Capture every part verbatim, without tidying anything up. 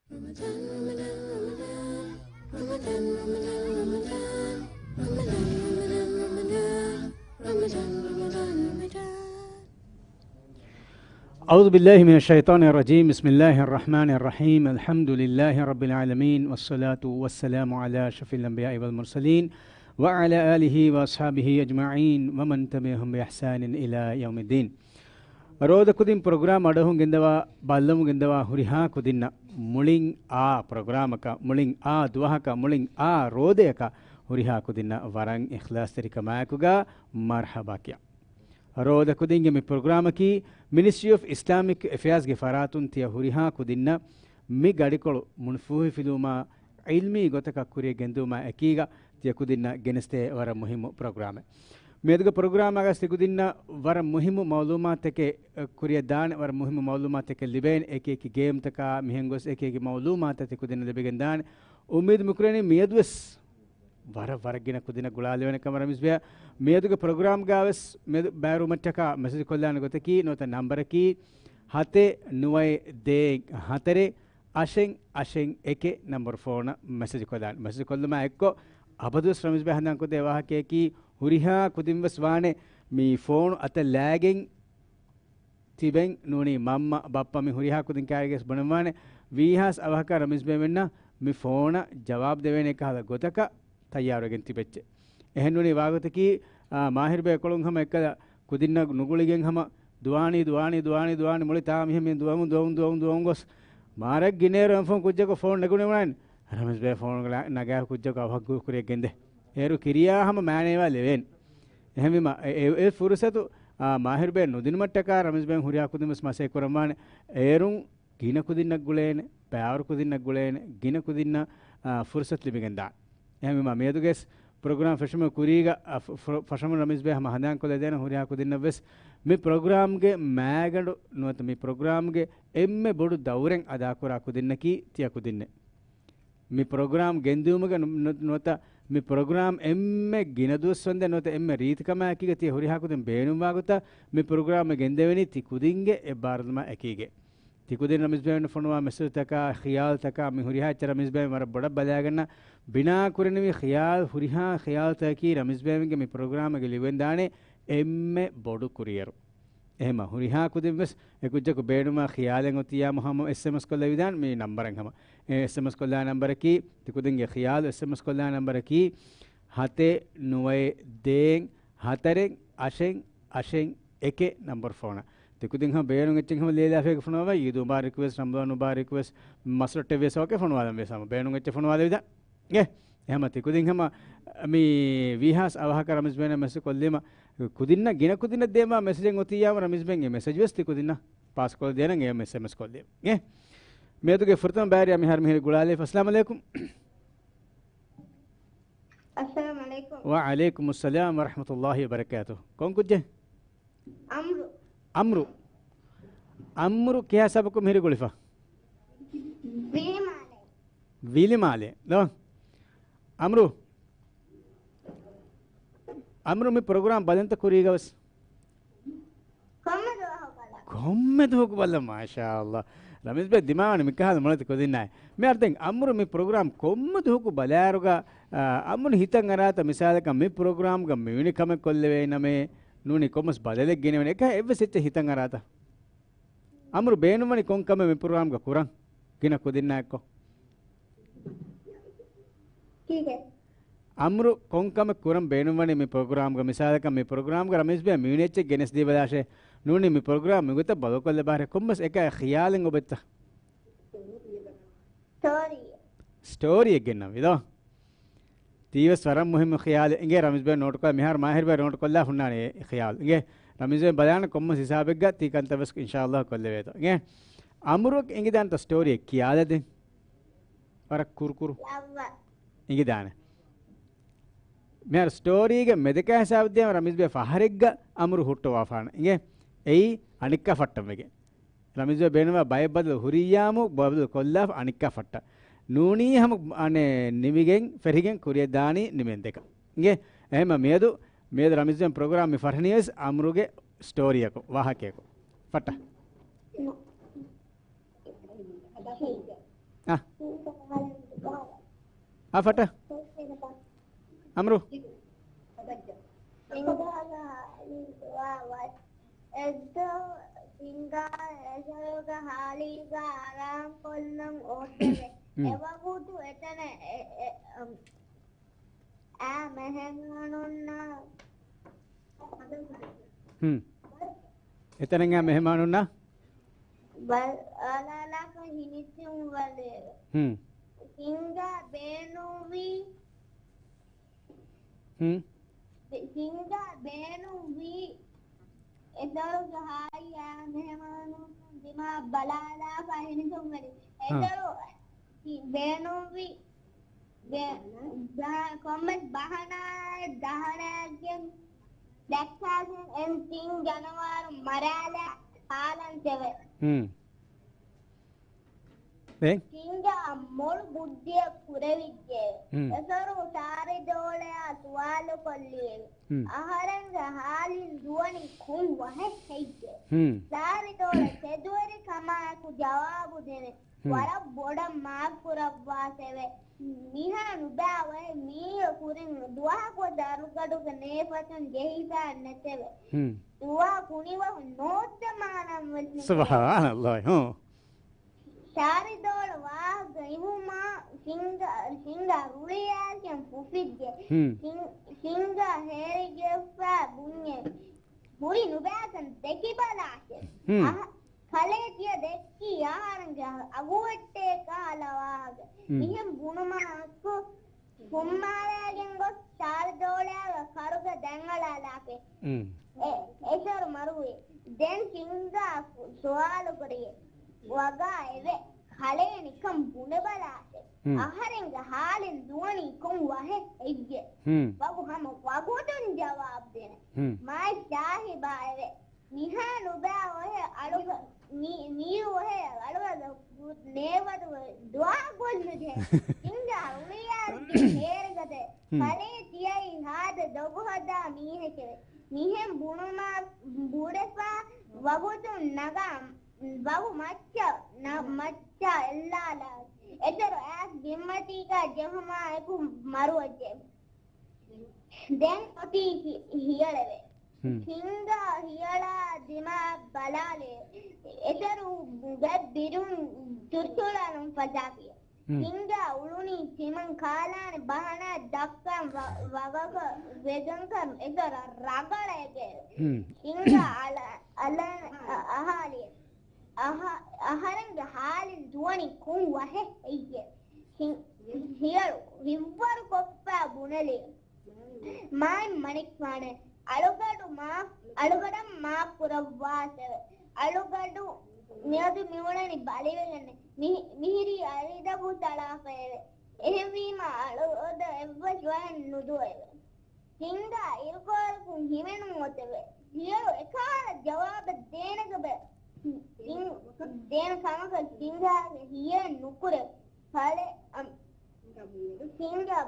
أعوذ بالله من الشيطان الرجيم. بسم الله الرحمن الرحيم. الحمد لله رب العالمين، والصلاة والسلام على أشرف الأنبياء والمرسلين، وعلى آله وأصحابه أجمعين، ومن تبعهم بإحسان إلى يوم الدين. ރޯދަ ކުދިން ޕްރޮގްރާމް އަޑަހުން ގެންދަވާ، ބައްލަވަމުން ގެންދަވާ ހުރިހާ ކުދިންނަށް މުޅިން އާ ޕްރޮގްރާމަކަށް، މުޅިން އާ ދުވަހަކަށް، މުޅިން އާ ރޯދަޔަކަށް ހުރިހާ ކުދިންނަށް ވަރަށް އިޚްލާޞްތެރިކަމާއެކުގަ މަރްޙަބާ ކިޔާ. ރޯދަ ކުދިންގެ މި ޕްރޮގްރާމަކީ މިނިސްޓްރީ އޮފް އިސްލާމިކް އެފެއާޒްގެ ފަރާތުން ތިޔަ ހުރިހާ ކުދިންނަށް މި ގަޑިކޮޅު މުންފޫހިފިލުވުމާ، ޢިލްމީ ގޮތަކަށް ކުރިޔަށް ގެންދިއުމާ އެކީގަ ތިޔަ ކުދިންނަށް ގެނެސްދޭ ވަރަށް މުހިއްމު ޕްރޮގްރާމެއް. މިއަދުގެ ޕްރޮގްރާމާގަސް ތި ކުދިންނަށް ވަރަށް މުހިއްމު މައުލޫމާތުތަކެއް، އަ، ކުރިޔަށް ދާނެ، ވަރަށް މުހިއްމު މައުލޫމާތުތަކެއް ލިބޭނެ، އެކި އެކި ގޭމްތަކާ މިހެން ގޮސް އެކި އެކި މައުލޫމާތުތައް ތި ކުދިންނަށް ލިބިގެން ދާނެ. އުއްމީދު މިކުރަނީ މިއަދުވެސް ވަރަށް ވަރަށް ގިނަ ކުދިންނަށް ގުޅާލެވޭނެ ކަމަށް ރަމީޒް ބޭ. މިއަދުގެ ޕްރޮގްރާމްގަވެސް މިއަދު ބައިވެރިވުމަށްޓަކާ މެސެޖް ކޮށްލާނެ ގޮތަކީ ނުވަތަ ނަންބަރަކީ ހަތެއް ނުވައެއް ދޭއް ހަތަރެއް އަށެއް އަށެއް އެކެއް ނަންބަރު ފޯނަށް މެސެޖް ކޮށްލާނެ. މެސެޖް ކޮށްލުމާ އެއްކޮށް އަބަދުވެސް ރަމީޒް ބޭ ހަނދާންކޮށްދޭ ވާހަކަޔަކީ ހުރިހާ ކުދިންވެސް ވާނެ މި ފޯނު އަތަށް ލާގެން ތިބެން ނޫނީ މަންމަ، ބައްޕަ މި ހުރިހާ ކުދިން ކާރިގެސް ބުނަންވާނެ، ވީހާސް އަވަހަކަށް ރަމީޒް ބޭމެންނަށް މި ފޯނަށް ޖަވާބު ދެވޭނެ ކަހަލަ ގޮތަކަށް ތައްޔާރުވެގެން ތިބެއްޗެ. އެހެން ނޫނީ ވާގޮތަކީ، އާ، މާހިރު ބޭ ކޮޅުން ހަމަ އެއްކަލަ ކުދިންނަށް ނުގުޅިގެން ހަމަ ދުވާނީ، ދުވާނީ، ދުވާނީ، ދުވާނީ މުޅި ތާ މިހެން މި ދުވަމުން، ދުވަމުން، ދުވަމުން، ދުވަމުން ގޮސް މާރަށް ގިނޭރު އެމް ފޯން ކުއްޖަކު ފޯން ނެގުނެވުނަން ރަމީޒް ބޭ ފޯން ނަގާ ކުއްޖަކު އަވަހަށް ކުރިޔަށް ގެންދޭ. އޭރު ކިރިޔާ ހަމަ މާނައިވާ ލެވޭނެ. އެހެންވީމަ، އެ، އެ، އެ ފުރުސަތު، އާ، މާހިރު ބޭ ނުދިނުމަށްޓަކާ ރަމީޒް ބޭން ހުރިހާ ކުދިން ވެސް މަސައްކަތް ކުރަންވާނެ. އޭރުން ގިނަ ކުދިންނަށް ގުޅޭނެ، ބައިވަރު ކުދިންނަށް ގުޅޭނެ، ގިނަ ކުދިންނަށް، އާ، ފުރުސަތު ލިބިގެން ދާނެ. އެހެންވީމަ، މިއަދުގެސް ޕްރޮގްރާމް ފެށުމުގެ ކުރީގަ، އާ، ފު-، ފު-، ފަށަމުން ރަމީޒް ބޭ ހަމަ ހަނދާންކޮށްލަދޭނަން ހުރިހާ ކުދިންނަށްވެސް މި ޕްރޮގްރާމްގެ މައިގަނޑު ނުވަތަ މި ޕްރޮގްރާމްގެ އެންމެ ބޮޑު ދައުރެއް އަދާކުރާ ކުދިންނަކީ ތިޔަ ކުދިންނޭ. މި ޕްރޮގްރާމް ގެންދިއުމުގެ ނު-، ނު-، ނުވަތަ މި ޕްރޮގްރާމް އެންމެ ގިނަ ދުވަސްވަންދެން ނުވަތަ އެންމެ ރީތިކަމާއެކީގަ ތިޔަ ހުރިހާ ކުދިން ބޭނުންވާ ގޮތަށް މި ޕްރޮގްރާމް ގެންދެވެނީ ތި ކުދިންގެ އެއްބާރުލުމާ އެކީގަ. ތި ކުދިން ރަމީޒް ބޭން ފޮނުވާ މެސެޖުތަކާ، ޚިޔާލުތަކާ މި ހުރިހާ އެއްޗެއް ރަމީޒް ބޭން ވަރަށް ބޮޑަށް ބަލާގަންނަ ބިނާ ކުރެނިވި ޚިޔާލު، ހުރިހާ ޚިޔާލުތަކަކީ ރަމީޒް ބޭންގެ މި ޕްރޮގްރާމްގެ ލިބިގެންދާނެ އެންމެ ބޮޑު ކުރިއެރު. އެހެމަ ހުރިހާ ކުދިން ވެސް އެކުއްޖަކު ބޭނުމާ ޚިޔާލެއް އޮތިއްޔާމު ހަމަ އެސްއެމްއެސް ކޮށްލެވިދާން މި ނަންބަރަށް ހަމަ. އެ އެސްއެމްއެސް ކޮށްލާ ނަންބަރަކީ، ތި ކުދިންގެ ޚިޔާލު އެސްއެމްއެސް ކޮށްލާ ނަންބަރަކީ، ހަތެއް ނުވައެއް ދޭއް ހަތަރެއް އަށެއް އަށެއް އެކެއް ނަންބަރު ފޯނަށް. ތި ކުދިން ހަމަ ބޭނުން އެއްޗެއް ހަމަ ލިޔެލާފައި ފޮނުވާ، އީދު މުބާރަކް ވެސް، ރަމަޟާން މުބާރަކް ވެސް، މަސްރައްޓެއް ވެސް އޮކޭ ފޮނުވާލަން ވެސް ހަމަ ބޭނުން އެއްޗެއް ފޮނުވާލެވިދާން. އޭ، އެހެމަ ތި ކުދިން ހަމަ މި ވީހާސް އަވަހަކަށް ރަމީޒް ބޭން މެސެޖް ކޮށްލީމަ، ކުދިންނަށް ގިނަ ކުދިންނަށް ދޭމާ މެސެޖެއް އޮތިއްޔާމަ ރަމީޒް ބޭން އެ މެސެޖް ވެސް ތި ކުދިންނަށް ޕާސް ކޮށްދޭނަން އެ އެސްއެމްއެސް ކޮށްލީމަ. އޭ، މިއަދުގެ ފުރަތަމަ ބައިވެރިޔާ މިހާރު މިހިރީ ގުޅާލައިފަ. އައްސަލާމު އަލައިކުމް. އައްސަލާމު އަލައިކުމް. ވަޢަލައިކުމުއްސަލާމް ވަރަޙްމަތުﷲި ވަބަރަކާތުހު. ކޮން ކުއްޖެއް؟ އަމްރު. އަމްރު. އަމްރު ކިހާ ހިސާބަކުން މިހިރީ ގުޅިފަ؟ ވިލިމާލެ. ވިލިމާލެ. ދޯ. އަމްރު. އަމްރު މި ޕްރޮގްރާމް ބަލަންތަ ކުރީގަވެސް؟ ކޮންމެ ދުވަހަކު ބަލާ. ކޮންމެ ދުވަހަކު ބަލަ، މާޝާﷲ. ރަމީޒް ބޭ ދިމާވަނީ މިކަހަލަ މޮޅެތި ކުދިންނާއި. މި އަރްދެން އަމްރު މި ޕްރޮގްރާމް ކޮންމެ ދުވަހަކު ބަލާއިރުގަ، އާ، އަމްރު ހިތަށް އަރާތަ މިސާލަކަށް މި ޕްރޮގްރާމްގަ މިވެނި ކަމެއް ކޮށްލެވޭނަމޭ، ނޫނީ ކޮންމެސް ބަދަލެއް ގެނެވޭނެ އެކަހަ އެއްވެސް އެއްޗެއް ހިތަށް އަރާތަ؟ އަމްރު ބޭނުންވަނީ ކޮން ކަމެއް މި ޕްރޮގްރާމްގަ ކުރަން ގިނަ ކުދިންނާ އެއްކޮށް؟ ކީކޭ؟ އަމްރު ކޮން ކަމެއް ކުރަން ބޭނުންވަނީ މި ޕްރޮގްރާމްގަ؟ މިސާލަކަށް މި ޕްރޮގްރާމްގަ ރަމީޒް ބޭ މިވެނި އެއްޗެއް ގެނެސްދީބަލާށޭ. ނޫނީ މި ޕްރޮގްރާމް މިގޮތަށް ބަދަލުކޮށްލަބާށޭ. ކޮންމެސް އެކަ ޚިޔާލެއް އޮބެއްތަ؟ ސްޓޯރީއެއް. ސްޓޯރީއެއް ގެންނަންވީ ދޯ؟ ތީވެސް ވަރަށް މުހިއްމު ޚިޔާލެއް. އިނގޭ ރަމީޒް ބޭ ނޯޓް ކޮށްލާ، މިހާރު މާހިރު ބޭ ނޯޓް ކޮށްލާ ހުންނާނެ އެ ޚިޔާލު. އިނގޭ ރަމީޒް ބޭ ބަލާނަން ކޮންމެސް ހިސާބެއްގަ ތީ ކަންތައް ވެސް އިންޝާﷲ ކޮށްލެވޭތޯ. އިނގޭ އަމްރުއަށް އެނގިދާނެތަ ސްޓޯރީއެއް ކިޔާލަ ދޭން؟ ވަރަށް ކުރުކުރު. އެނގިދާނެ. މިހާރު ސްޓޯރީގެ މެދަކާ ހިސާބަށް ދިޔަމަ ރަމީޒް ބޭ ފަހަރެއްގަ އަމްރު ހުއްޓަވާފާނެ. އިނގޭ އެއީ އަނެއްކާ ފައްޓަން ވެގެން. ރަމީޒް ބޭ ބޭނުންވާ ބައެއް ބަދަލު ހުރިއްޔާމު ބަދަލު ކޮށްލާފަ އަނެއްކާ ފައްޓަ. ނޫނީ ހަމަ އަނެއް ނިމިގެން ފެށިގެން ކުރިޔަށް ދާނީ ނިމެން ދެކަ. އިނގޭ އެހެމަ މިއަދު، މިއަދު ރަމީޒް ބޭ ޕްރޮގްރާމް މި ފަށަނީވެސް އަމްރުގެ ސްޓޯރީއަކު، ވާހަކަޔަކު. ފައްޓަ. އާ. އާ، ފަޓަ. އަމްރު. އެއްދުވަހަކު ސިންގާ އެސަރުގެ ހާލީގަ އަރާމްކޮށްލަން އޮތެވެ. ހުން. އެވަގުތު އެތަނަށް އެ، އެ، އަ، އާ މެހެމާނުންނާ. ހުން. އެތަނަށް އާ މެހެމާނުންނާ. ބަލާލާފަ ހިނިތުންވަލެވެ. ހުން. ސިންގާ ބޭނުންވީ. ހުން. ސިންގާ ބޭނުންވީ. އެސަރުގެ ހާއްޔާ މެހެމާނުން ދިމާ ބަލާލާފަ ހިނިތުންވެލި. ހާ. އެސަރު ބޭނުންވީ. ބޭ-، ބާ-، ކޮންމެސް ބަހަނާއެއް ދަހަނައެއްގެން ދައްކާގެން އެން ތިން ޖަނަވާރު މަރާލާ ހާލަންތެވެ. ހުން. ދެން؟ ސިންގާ މޮޅު ބުއްދިއެއް ކުރެވިއްޖެ. ހުން. އެސަރު ސާރިދޯޅަޔާ ސުވާލުކޮށްލިއެވެ. ހުން. އަހަރެންގެ ހާލިން ދުވަނީ ކޮން ވަހެއް ހެއްޔެވެ؟ ހުން. ސާރިދޯޅަ ތެދުވެރިކަމާއެކު ޖަވާބު ދެވެ. ހުން. ވަރަށް ބޮޑަށް މާފު ކުރައްވާށެވެ. މިހާ ނުބައި އޮތް މީހަކު ކުރިން ދުވަހަކު އަޅުގަޑުގެ ނޭފަތުން ޖެހިފައެއް ނެތެވެ. ހުން. ދުވަހަކު ކުނިވަހު ނޯއްޗަމާނަން ވެސް ނެތެވެ. ސުބްޙާނަﷲ. ހުން. ސާރިދޯޅަ ވާހަކަ އިވުމާ ސިންގާ، ސިންގާ ރުޅިއައިސް ފުފިއްޖެ. ހުން. ސިން-، ސިންގާ ހޭރިގެފަ ބުންޏެވެ. ހުރި ނުބައިކަން ދެކިބަލާށެވެ. ހުން. އަހަ-، ކަލޭ ތިޔަ ދެއްކީ އަހަރެންގެ އަގުވެއްޓޭ ކަހަލަ ވާހަކަ. ހުން. މިހެން ބުނުމާ އެކު ހުންމާލައިގެން ގޮސް ސާރިދޯޅައިގެ ކަރުގަ ދަންއަޅާލާފަ. ހުން. އެ-، އެސަރު މަރުވި. ދެން ސިންގާ ސުވާލު ކުރި ވަގާ އެވެ. ކަލޭ ނިކަން ބުނެބަލާށެވެ. ހުން. އަހަރެންގެ ހާލިން ދުވަނީ ކޮން ވަހެއް ހެއްޔެވެ؟ ހުން. ވަގު ހަމަ ވަގުތުން ޖަވާބު ދޭނެ. ހުން. މާތް ސާހިބާ އެވެ. މިހާ ނުބައި އޮހެ އަޅުގަ-، މި-، މިއިރު އޮހެ އަޅުގަދަ ނޭވަދު ދުވާ ގޮތް ނުޖެހޭ. ސިންގާ ރުޅިއާ ހޭރިގަދަ. ހުން. ކަލޭ ތިޔައީ ހާދަ ދޮގުހަދާ މީހެކެވެ. މިހެން ބުނުމާ ބުޑެފާ ވަގުތުން ނަގާ ވަގު މައްޗަށް، ނަ-، މައްޗަށް އެއްލާލާ. އެތެރެ އައިސް ބިންމަތީގަ ޖެހުމާ އެކު މަރުވައްޖެ. ދެން އޮތީ ހި-، ހިޔަޅެވެ. ހުން. ހިންގާ ހިޔަޅާ ދިމާ ބަލާލި. އެތެރު ގެ ބިރުން ތުރްތުޅާލުން ފަސާފިޔަ. ހުން. ހިންގާ އުޅުނީ ތިމަން ކާލާނެ ބަހަނާ ދައްކަން ވަ-، ވަގަކަށް ވެގެންކަން އެތެރަ ރަގަޅައިގެ. ހުން. ހިންގާ އަލަ-، އަލަ-، އަ-، އަހާލި. އަހަ-، އަހަރެންގެ ހާލިން ދުވަނީ ކޮން ވަހެއް ހެއްޔެވެ؟ ހި-، ހިޔަޅު ހިއްވަރު ކޮށްފަ ބުނެލި. މާތް މަނިކުފާނެ، އަޅުގަޑު މާ-، އަޅުގަޑަށް މާފް ކުރައްވާށެވެ. އަޅުގަޑު މިއަދު މިއުޅެނީ ބަލިވެގެން. މި-، މިހިރީ އަރިދަށް ހުތަޅާފައެވެ. އެހެންވީމާ އަޅުގަޑަށް އެއްވެސް ވަހެއް ނުދުވެވެ. ސިންގާ އިރުކޮޅަކުން ހިމެނުން އޮތެވެ. ހިޔަޅު އެކަހަލަ ޖަވާބެއް ދޭނެގެ ބެ-، ސިން-، ދޭނެ ކަމަކަށް ސިންގާގެ ހިޔެއް ނުކުރެވެ. ކަލޭ-، އަ، ސިންގާ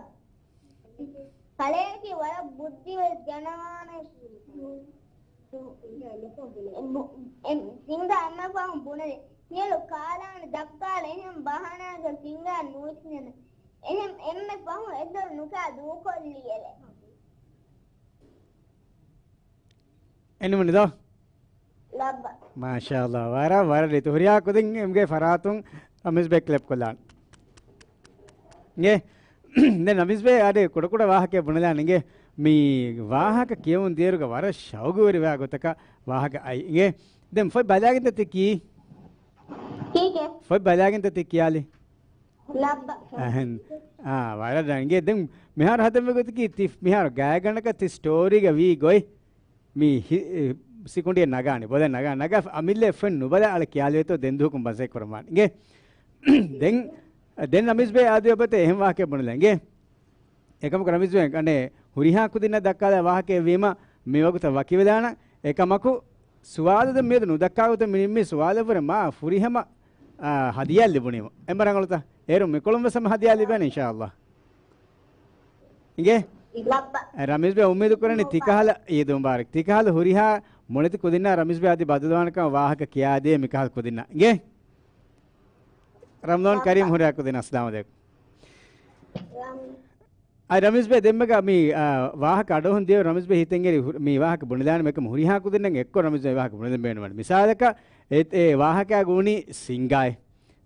ކަލޭގެ ވަރަށް ބުއްދިވެ ޖަނަވާނެ. ސިންގާ އެންމެ ފަހުން ބުނެލި. ހިޔަޅު ކާލާނެ ދައްކާލަ އެހެން ބަހަނާގެ ސިންގާ ނުވިސްނެނެ. އެހެން އެންމެ ފަހުން އެތެރެ ނުކާ ދޫކޮށްލިއެވެ. އެންމެ ނިދާ. ލައްބަ. މާޝާﷲ. ވަރަށް، ވަރަށް ރީތި. ހުރިހާ ކުދިން އެމްގެ ފަރާތުން ރަމީޒް ބޭ ކްލެޕް ކޮށްލާން. އިނގޭ. ދެން ރަމީޒް ބޭ އަދި ކުޑަކުޑަ ވާހަކައެއް ބުނެލާން އިނގޭ. މި ވާހަކަ ކިޔެވުން ދިޔައިރުގަ ވަރަށް ޝައުގުވެރިވާ ގޮތަކަށް ވާހަކަ އައި އިނގޭ. ދެން ފޮތް ބަލާގެންތަ ތި ކީ؟ ކީކޭ؟ ފޮތް ބަލާގެންތަ ތި ކިޔާލީ؟ ލައްބަ. އަހަން. އާ، ވަރަށް ރަނގޭ. ދެން މިހާރު ހަދަންވީ ގޮތަކީ ތި މިހާރު ގާތްގަނޑަކަށް ތި ސްޓޯރީގަ ވީ ގޮތް. މި ހި-، ސިކުނޑިއެއް ނަގާނެ. ބޮލަށް ނަގާ، ނަގާ އަމިއްލަ އެއް ފޮތް ނުބަލާ އަޅަ ކިޔާލިވޭތޯ ދެން ދުވަހަކުން ބަސް ކުރަމާނެ. އިނގޭ. ދެން، ދެން ރަމީޒް ބޭ އާދެވޭ އެބަތޭ އެހެން ވާހަކައެއް ބުނެލަން. އިނގޭ. އެކަމަކު ރަމީޒް ބޭ އަނެއް ހުރިހާ ކުދިންނަށް ދައްކާލާ ވާހަކައެއް ވީމަ މި ވަގުތަށް ވަކިވެލާނަން. އެކަމަކު ސުވާލު ދެން މިއަދު ނުދައްކާ ގޮތަށް މި ނިންމީ ސުވާލަށްވުރެ މާ ފުރިހަމަ، އާ، ހަދިޔާ ލިބުނީމަ. އެންމެ ރަނގަޅުތަ؟ އޭރު މިކޮޅުން ވެސް ހަމަ ހަދިޔާ ލިބޭނެ އިންޝާﷲ. އިނގޭ؟ ލައްބަ. އެ، ރަމީޒް ބޭ އުއްމީދު ކުރަނީ ތިކަހަލަ ޢީދު މުބާރަކް. ތިކަހަލަ ހުރިހާ މޮޅެތި ކުދިންނާ ރަމީޒް ބޭ އަދި ބަދަލުވާނެކަން ވާހަކަ ކިޔާދޭ މިކަހަލަ ކުދިންނަށް. އިނގޭ؟ ރަމްޟާން ކަރީމް ހުރިހާ ކުދިން އައްސަލާމު ޢަލައިކުމް. އައި ރަމީޒް ބޭ ދެންމެގަ މި، އާ، ވާހަކަ އަޑުއަހުން ދިޔަ ރަމީޒް ބޭ ހިތެއް އެރި ހު-، މި ވާހަކަ ބުނެލާނަމޭ އެކަމަ ހުރިހާ ކުދިންނަށް އެއްކޮށް ރަމީޒް ބޭ ވާހަކަ ބުނެލަން ބޭނުންވާނެ. މިސާލަކަށް އެ، އެ ވާހަކައިގަ ވުނީ ސިންގާއެއް.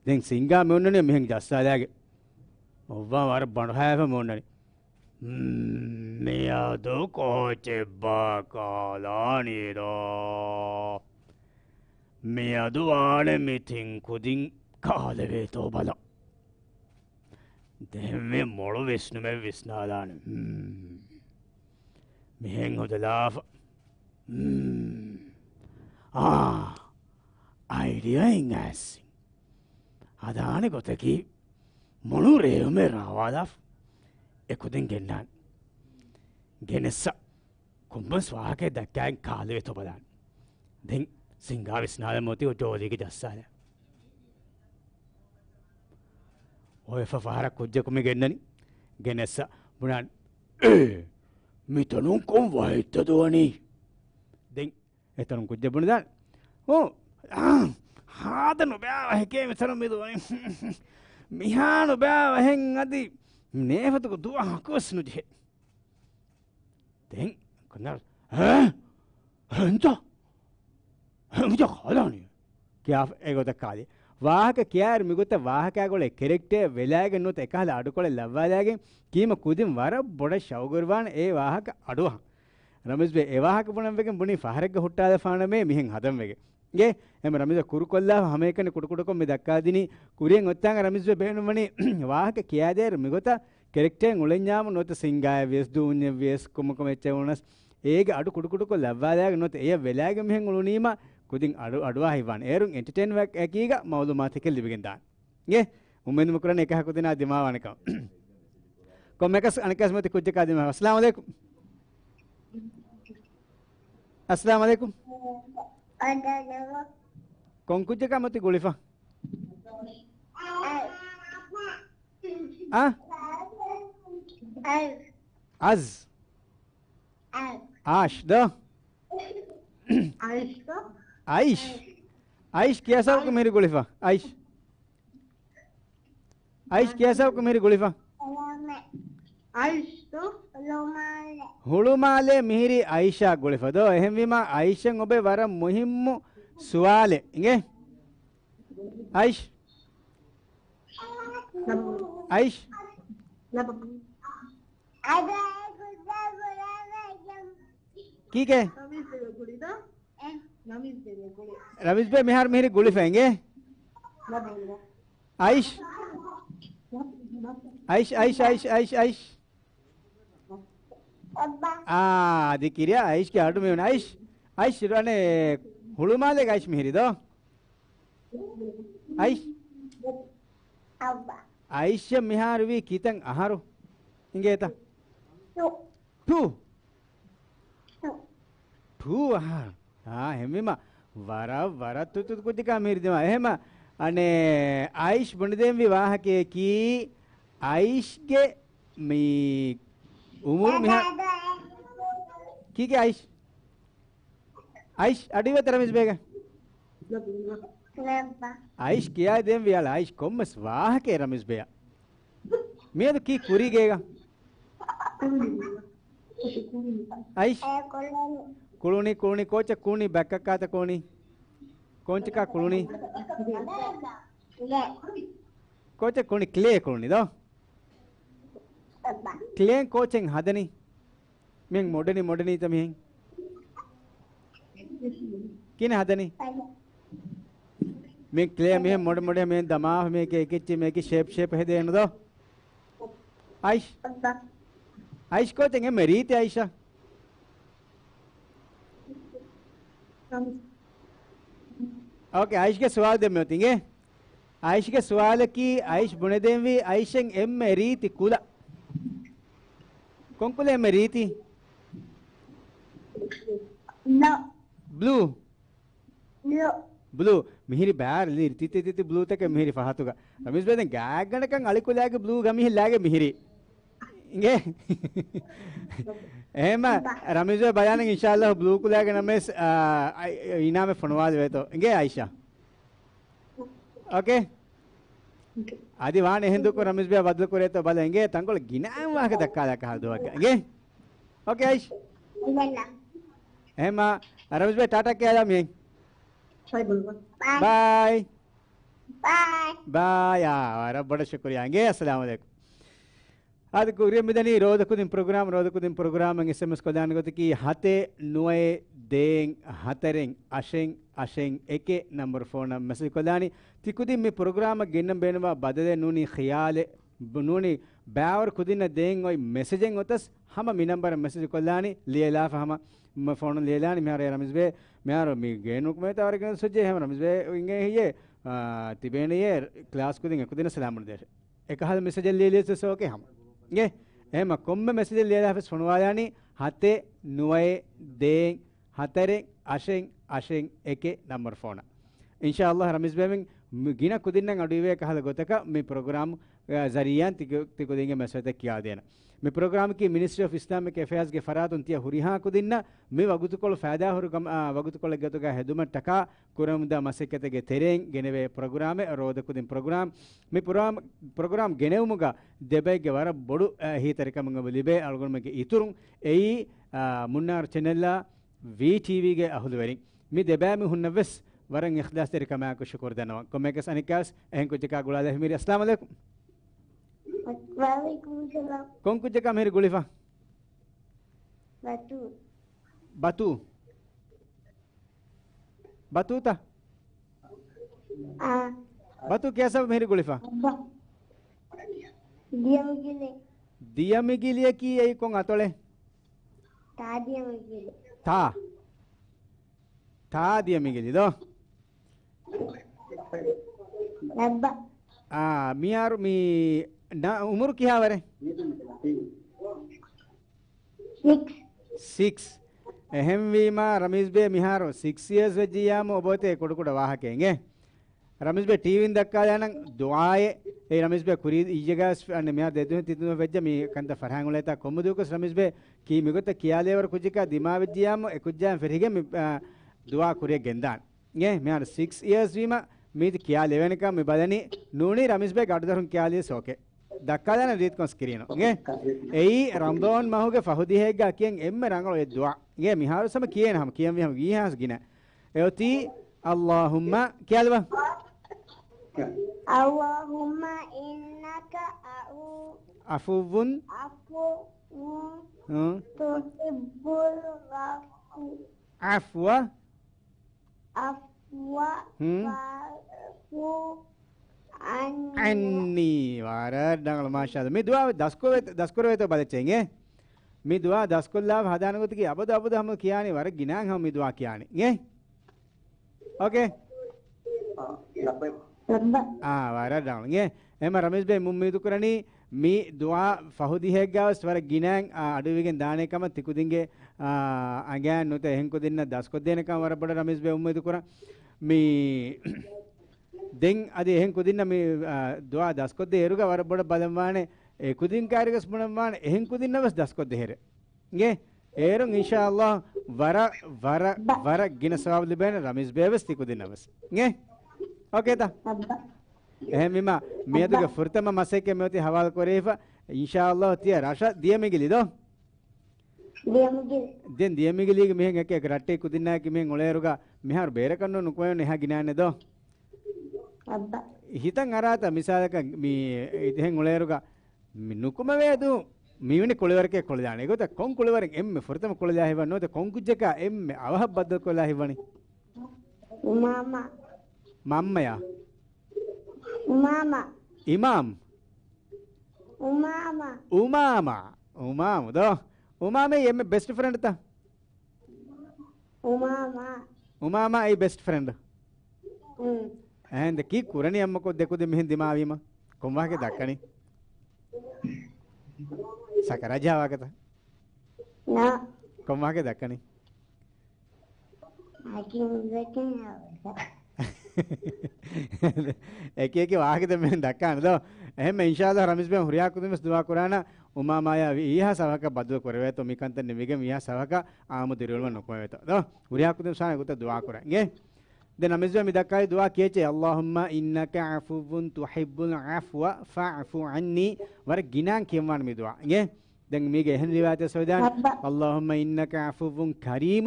ދެން ސިންގާ މި އޮންނަނީ މިހެން ޖައްސާލާގެ. އޮއްވާ ވަރަށް ބަނޑުހައިފަ މި އޮންނަނީ. މިއަދު ކޯޗެއްބާ ކާލާނީރޯ؟ މިއަދު ވާނެ މި ތިން ކުދިން ކާލެވޭތޯ ބަލަ. ދެންމެ މޮޅު ވިސްނުމެއް ވިސްނާލާނެ. މް. މިހެން ހުދަލާފަ. މް. އާ، އައިޑިއާއެއް އައިސް. ހަދާނެ ގޮތަކީ މޮޅު ރޭވުމެއް ރާވާލާފަ އެކުދިން ގެންނާނެ. ގެނެއްސަ ކޮންމެސް ވާހަކައެއް ދައްކާގެން ކާލެވޭތޯ ބަލާނެ. ދެން ސިންގާ ވިސްނާލަމު އޮތީ ޖޯލީގެ ޖައްސާލާ. އޮވެފަ ފަހަރަށް ކުއްޖަކު މި ގެންނަނީ. ގެނެއްސަ ބުނާނެ، އޭ، މިތަނުން ކޮން ވަހެއްތަ ދުވަނީ؟ ދެން އެތަނުން ކުއްޖެއް ބުނެދާނެ. އޯ، އާ، ހާދަ ނުބައި ވަހެކޭ މިތަނުން މި ދުވަނީ. މިހާ ނުބައި ވަހެއް އަދި ނޭފަތަކު ދުވަހަކުވެސް ނުޖެހޭ. ދެން ކޮންނަ، އޭ؟ އެންތަ؟ އެންތަ ކާލާނީ؟ ކިޔާފަ އެގޮތަށް ކާލި. ވާހަކަ ކިޔާއިރު މިގޮތަށް ވާހަކާގަ އުޅޭ ކެރެކްޓަރެއް ވެލާގެން ނުވަތަ އެކަހަލަ އަޑުކޮޅެއް ލައްވާލާގެން ކީމަ ކުދިން ވަރަށް ބޮޑަށް ޝައުގުވެރިވާނެ އެ ވާހަކަ އަޑުއަހަން. ރަމީޒް ބޭ އެ ވާހަކަ ބުނަން ވެގެން ބުނީ ފަހަރެއްގަ ހުއްޓާލަފާނަމޭ މިހެން ހަދަން ވެގެން. އިނގޭ، އެހެން ރަމީޒް ބޭ ކުރުކޮށްލާފަ ހަމައެކަނި ކުޑަކުޑަކޮށް މި ދައްކާދިނީ ކުރިއަށް އޮތްތާނގަ ރަމީޒް ބޭ ބޭނުންވަނީ ވާހަކަ ކިޔާދޭއިރު މިގޮތަށް ކެރެކްޓަރެއް އުޅެންޏާމު ނުވަތަ ސިންގާއެއް ވިޔަސް ދޫންޏެއް ވިޔަސް ކޮންމެ ކޮންމެ އެއްޗެއް ވުނަސް އޭގެ އަޑު ކުޑަކުޑަކޮށް ލައްވާލާގެން ނުވަތަ އެޔަށް ވެލާގެން މިހެން އުޅުނީމަ ކުދިން އަޑު، އަޑުއަހައިވާނެ. އޭރުން އެންޓަޓެއިން ވަކީގަ މައުލޫމާތެކެއް ލިބިގެން ދާނެ. އިނގޭ؟ އުއްމީދު މިކުރަނީ އެކަހަ ކުދިންނާ ދިމާވާނެކަން. ކޮންމެއަކަސް އަނެއްކާސް މިއޮތީ ކުއްޖަކާ ދިމާވާ. އައްސަލާމު ޢަލައިކުމް. އައްސަލާމު ޢަލައިކުމް. ކޮން ކުއްޖަކާ މިއޮތީ ގުޅިފަ؟ އަ؟ އަޒް. އާޝް ދޯ؟ އައިޝް. އައިޝް ކިޔާ ސަބަބަކުން މިހިރީ ގުޅިފަ. އައިޝް. އައިޝް ކިޔާ ސަބަބަކުން މިހިރީ ގުޅިފަ. އައިޝް ދޯ؟ ހުޅުމާލެ. ހުޅުމާލެ މިހިރީ އައިޝާ ގުޅިފަ ދޯ؟ އެހެންވީމަ އައިޝަށް އޮބެ ވަރަށް މުހިއްމު ސުވާލެއް. އިނގޭ؟ އައިޝް. އައިޝް. ކީކޭ؟ ރަމީޒް ބޭ މިހާރު މިހިރީ ގުޅިފަ އިނގޭ؟ އައިޝް. އައިޝް، އައިޝް، އައިޝް، އައިޝް، އައިޝް. އާ، އަދި ކިރިޔާ އައިޝްގެ އަޑު މިވަނީ. އައިޝް، އައިޝް، އަނެއް ހުޅުމާލޭގެ އައިޝް މިހިރީ ދޯ؟ އައިޝް. އައިޝް މިހާރު ވީ ކިތަން އަހަރު؟ އިނގޭތަ؟ ޓޫ. ޓޫ އަހަރު. އާ، އެހެންވީމަ ވަރަށް، ވަރަށް ތުއްތު ކުއްޖަކާ މިހިރީ ދިމާވާ. އެހެމަ، އަނެއް އައިޝް ބުނެދޭންވީ ވާހަކަޔަކީ އައިޝްގެ މި އުމުރު މިހާ-، ކީކޭ އައިޝް؟ އައިޝް އަޑުއިވޭތަ ރަމީޒް ބޭގަ؟ އައިޝް ކިޔާދޭންވީ އަޅާ އައިޝް ކޮންމެސް ވާހަކައެއް ރަމީޒް ބޭއަށް. މިއަދު ކީ ކުރީ ގޭގަ؟ އައިޝް. ކުޅުނީ، ކުޅުނީ، ކޯޗެއް ކުޅުނީ، ބައްކައްކާތަ ކުޅުނީ؟ ކޯންޗަކާ ކުޅުނީ؟ ކޯޗެއް ކުޅުނީ، ކްލޭ ކުޅުނީ ދޯ؟ ކްލޭން ކޯޗެއް ހަދަނީ؟ މިހެން މޮޑަނީ، މޮޑަނީތަ މިހެން؟ ކިހިނެއް ހަދަނީ؟ މި ކްލޭ މިހެން މޮޑަ މޮޑަ މިހެން ދަމާފަ މީގެ އެކެއްޗި މޭކި ޝޭޕް ޝޭޕް ހެދޭނު ދޯ؟ އައިޝް. އައިޝް ކޯޗެއް އެންމެ ރީތި އައިޝާ. އޯކޭ، އައިޝްގެ ސުވާލު ދެން މިއޮތީ އިނގޭ. އައިޝްގެ ސުވާލަކީ އައިޝް ބުނެދޭންވީ އައިޝަށް އެންމެ ރީތި ކުލަ. ކޮން ކުލަ އެންމެ ރީތި؟ ބްލޫ. ބްލޫ. މިހިރީ ބާރަށް ރީތި ތި ތި ތި ބްލޫތަކެއް މިހިރީ ފަހަތުގަ. ރަމީޒް ބޭ ދެން ގާތްގަނޑަކަށް އަޅިކުލައިގެ ބްލޫ ގަމީހެއް ލާގެ މިހިރީ. އިނގޭ؟ އެހެމަ ރަމީޒް ބޭ ބަޔާނެއް އިންޝާﷲ ބްލޫ ކުލައިގެ ނަމަވެސް، އާ، އައި، އިނާމެއް ފޮނުވާލެވޭތޯ. އިނގޭ އައިޝާ؟ އޯކޭ. އަދި ވާނެ އެހެން ދޫކޮށް ރަމީޒް ބޭ ބަދަލު ކުރޭތޯ ބަލަ އިނގޭ ތަންކޮޅެއް ގިނައިން ވާހަކަ ދައްކާލާކަށް ހަދުވައްގަ އިނގޭ. އޯކޭ އައިޝް. އިނގޭންނަ. އެހެންމާ ރަމީޒް ބޭ ޓާޓާ ކިޔާލާ މިހެން. ބައި. ބައި. ބައި. އާ، ވަރަށް ބޮޑަށް ޝުކުރިއްޔާ އިނގޭ. އައްސަލާމު ޢަލައިކުމް. އާދެ، ކުރިއަށް މިދަނީ ރޯދަ ކުދިން ޕްރޮގްރާމް، ރޯދަ ކުދިން ޕްރޮގްރާމަށް އެސްއެމްއެސް ކޮށްލާނެ ގޮތަކީ ހަތެއް ނުވައެއް ދޭއް ހަތަރެއް އަށެއް އަށެއް އެކެއް ނަންބަރު ފޯނަށް މެސެޖް ކޮށްލާނީ. ތި ކުދިން މި ޕްރޮގްރާމަށް ގެންނަން ބޭނުންވާ ބަދަލެއް ނޫނީ ޚިޔާލެއް، ނޫނީ ބައިވަރު ކުދިންނަށް ދޭން އޮތް މެސެޖެއް އޮތަސް ހަމަ މި ނަންބަރަށް މެސެޖް ކޮށްލާނީ، ލިޔެލާފަ ހަމަ މަ ފޯނުން ލިޔެލާނީ. މިހާރު އޭ ރަމީޒް ބޭ، މިހާރު މި ގޭނުކުމޭތާ ވަރަށް ގިނަ ސުޖެ ހަމަ ރަމީޒް ބޭ އިނގޭ ހިޔޭ، އާ، ތިބޭނެޔޭ ކްލާސް ކުދިން އެކުދިންނަށް ސަލާމު ދޭށޭ. އެކަހަލަ މެސެޖެއް ލިޔެލިޔަސް އޯކޭ ހަމަ. އޭ، އެހެންމަ ކޮންމެ މެސެޖެއް ލިޔެލާފަސް ފޮނުވާލާނީ ހަތެއް ނުވައެއް ދޭއް ހަތަރެއް އަށެއް އަށެއް އެކެއް ނަންބަރު ފޯނަށް. އިންޝާﷲ ރަމީޒް ބޭމެން މި ގިނަ ކުދިންނަށް އަޑުއިވޭ ކަހަލަ ގޮތަކަށް މި ޕްރޮގްރާމް، އާ، ޒަރީއާން ތި ކު-، ތި ކުދިންގެ މަސައްކަތް ކިޔާދޭނަން. މި ޕްރޮގްރާމަކީ މިނިސްޓްރީ އޮފް އިސްލާމިކް އެފެއާޒްގެ ފަރާތުން ތިޔަ ހުރިހާ ކުދިންނަށް މި ވަގުތުކޮޅު ފައިދާހުރި ގަމ-، އާ، ވަގުތުކޮޅެއް ގޮތުގަ ހެދުމަށް ޓަކާ ކުރަމުންދާ މަސައްކަތެއްގެ ތެރެއިން ގެނެވޭ ޕްރޮގްރާމެއް ރޯދަ ކުދިން ޕްރޮގްރާމް. މި ޕްރޮގްރާމް، ޕްރޮގްރާމް ގެނެވުމުގަ ދެބައެއްގެ ވަރަށް ބޮޑު، އަ، އެހީތެރިކަމެއް އެބަ ލިބޭ އަޅުގަނޑުމެންގެ އިތުރުން. އެއީ، އާ، މުންނާރު ޗެނެލްއާ ވީޓީވީގެ އަހުލުވެރިން. މި ދެބައިމީހުންނަށްވެސް ވަރަށް އިޚްލާޞްތެރިކަމާއެކު ޝުކުރު ދަންނަވަން. ކޮންމެއަކަސް އަނެއްކާވެސް އެހެން ކުއްޖަކާ ގުޅާލާ ހިމެނި. އައްސަލާމު ޢަލައިކުމް. ވަޢަލައިކުމުއްސަލާމް. ކޮން ކުއްޖަކާ މިހިރީ ގުޅިފަ؟ ބަތޫ. ބަތޫ؟ ބަތޫތަ؟ އާ. ބަތޫ ކިޔާ ސަބަބު މިހިރީ ގުޅިފަ؟ އައްބަ. ދިޔަމިގިލި. ދިޔަމިގިލިއަކީ އެއީ ކޮން އަތޮޅެއް؟ ތާ ދިޔަމިގިލި. ތާ. ތާ ދިޔަމިގިލި ދޯ؟ އައްބަ. އާ، މިހާރު މި ނަ-، އުމުރު ކިހާވަރެއް؟ ސިކްސް. ސިކްސް. އެހެންވީމާ، ރަމީޒް ބޭ މިހާރު ސިކްސް އިޔާސް ވެއްޖިއްޔާމު އޮބޮތޭ ކުޑަކުޑަ ވާހަކައެއް އެނގޭ. ރަމީޒް ބޭ ޓީވީން ދައްކާލާނަން ދުޢާއެއް. އެ ރަމީޒް ބޭ ކުރީ އިއްޔެގަސް އަންނަ މިހާރު ދެދުވަހު ތިދުވަހު ވެއްޖެ މި ކަންތައް ފަރާހަން އުޅޭތާ ކޮންމެ ދުވަހަކުވެސް ރަމީޒް ބޭ ކީ މިގޮތަށް ކިޔާލޭވަރު ކުއްޖަކާ ދިމާވެއްޖިއްޔާމު އެ ކުއްޖާއިން ފެށިގެން މި، އާ، ދުޢާ ކުރިއަށް ގެންދާނެ. އެ މިހާރު ސިކްސް އިޔާސް ވީމަ މީތި ކިޔާ ލެވޭނެކަން މި ބަލަނީ ނޫނީ ރަމީޒް ބޭގެ އަޑުދަރުން ކިޔާލިޔަސް އޯކޭ. ދައްކާލާނެ ރީތިކޮން ސްކްރީނު. އެ އެއީ ރަމަޟާން މަހުގެ ފަހު ދިހައެއްގަ ކިޔަން އެންމެ ރަނގަޅު އެއް ދުޢާ. އެ މިހާރު ސަމަ ކިޔޭނެ ހަމަ ކިޔަންވީ ހަމަ ވީހާސް ގިނަ. އެއޮތީ އައްލާހުއްމަ ކިޔާލަބަ. اللهم إنك عفو. ޢަފުއްވުން. عفو ހުން. تحب العفو. ޢަފްވަ. عفو، ހުން. فاعف عني. ޢަންނީ. ވަރަށް ރަނގަޅު، މާޝާﷲ. މި ދުޢާ ދަސްކޮށް-، ދަސްކުރެވޭތޯ ބަލައްޗޭ އިނގޭ. މި ދުޢާ ދަސްކޮށްލާފަ ހަދާނެ ގޮތަކީ އަބަދު އަބަދު ހަމަ ކިޔާނީ ވަރަށް ގިނައިން ހަމަ މި ދުޢާ ކިޔާނީ އިނގޭ. އޯކޭ. އާ، ވަރަށް ރަނގަޅު އިނގޭ. އެހެންމަ ރަމީޒް ބޭ އުއްމީދު ކުރަނީ މި ދުޢާ ފަހު ދިހައެއްގަވެސް ވަރަށް ގިނައިން، އާ، އަޑުއިވިގެން ދާނެ ކަމަށް ތި ކުދިންގެ، އާ، އަނގައިން ނުވަތަ އެހެން ކުދިންނަށް ދަސްކޮށްދޭނެ ކަމަށް ވަރަށް ބޮޑަށް ރަމީޒް ބޭ އުއްމީދު ކުރަން. މި ދެން އަދި އެހެން ކުދިންނަށް މި، އާ، ދުޢާ ދަސްކޮށްދޭ އިރުގަ ވަރަށް ބޮޑަށް ބަލަންވާނެ، އެ ކުދިން ކާރިވެސް ބުނަންވާނެ، އެހެން ކުދިންނަށް ވެސް ދަސްކޮށްދޭ ހެރެ. އިނގޭ؟ އޭރުން އިންޝާﷲ ވަރަށް، ވަރަށް، ވަރަށް ގިނަ ސަވާބު ލިބޭނެ ރަމީޒް ބޭ ވެސް ތި ކުދިންނަށް ވެސް. އިނގޭ؟ އޯކޭތަ؟ އެހެންވީމަ، މިއަދުގެ ފުރަތަމަ މަސައްކަތް މިއޮތީ ހަވާލު ކުރެވިފަ. އިންޝާﷲ ތިޔަ ރަށަށް ދިޔަ މިގިލި ދޯ؟ ދިޔަ މިގިލި. ދެން ދިޔަ މިގިލީގެ މިހެން އެކެ ރައްޓެހި ކުދިންނާއެކީ މިހެން އުޅޭއިރުގަ މިހާރު ބޭރަކަށް ނޫން ނުކުމެވެން އެހާ ގިނައެއް ނެތް ދޯ؟ އައްބަ. ހިތަށް އަރާތާ މިސާލަކަށް މި އެހެން އުޅޭއިރުގަ މި ނުކުމެވޭ ދޫ، މިވެނި ކުޅިވަރެކޭ ކުޅިދާނެ. އެގޮތަށް ކޮން ކުޅިވަރެއް އެންމެ ފުރަތަމަ ކުޅިދާ ހިތްވަނީ ނުވަތަ ކޮން ކުއްޖަކާ އެންމެ އަވަހަށް ބައްދަލު ކޮށްލާ ހިތްވަނީ؟ އުމާމާ. މަންމަޔާ؟ އުމާމާ. އިމާމް؟ އުމާމާ. އުމާމާ. އުމާމު ދޯ؟ އުމާމެ އެންމެ ބެސްޓް ފްރެންޑްތަ؟ އުމާމާ. އުމާމާ އެއީ ބެސްޓް ފްރެންޑް. އުން. އެހެން ދެ ކީއް ކުރަނީ އަންމަ ކޮށް ދެ ކުދިން މިހެން ދިމާވީމަ؟ ކޮން ވާހަކަ ދައްކަނީ؟ ސަކަރާތް ޖަހާ ވާހަކަތަ؟ ނާ. ކޮން ވާހަކަ ދައްކަނީ؟ އެކި އެކި ވާހަކަތައް މިހެން ދައްކާނެ ދޯ. އެހެންމެ އިންޝާﷲ ރަމީޒް ބޭ ހުރިހާ ކުދިން ވެސް ދުޢާ ކުރާނަ އުމާމާޔާ ވީހާ ސަބަހަކަށް ބައްދަލު ކުރެވޭތޯ މި ކަންތައް ނިމިގެން ވީހާ ސަބަހަކަށް އާއްމު ދިރިއުޅުމެއް ނުކުމެވޭތޯ ދޯ. ހުރިހާ ކުދިން ވެސް ގޮތަށް ދުޢާ ކުރަން. އިނގޭ؟ ދެން ރަމީޒް ބޭ މި ދައްކާ ދުޢާ ކިޔައްޗޭ، اللهم إنك عفو تحب العفو فاعف عني. ވަރަށް ގިނައިން ކިޔަންވާނެ މި ދުޢާ. އިނގޭ؟ ދެން މީގެ އެހެން ރިވާޔަތެއް ސޮއިދާން، اللهم إنك عفو كريم.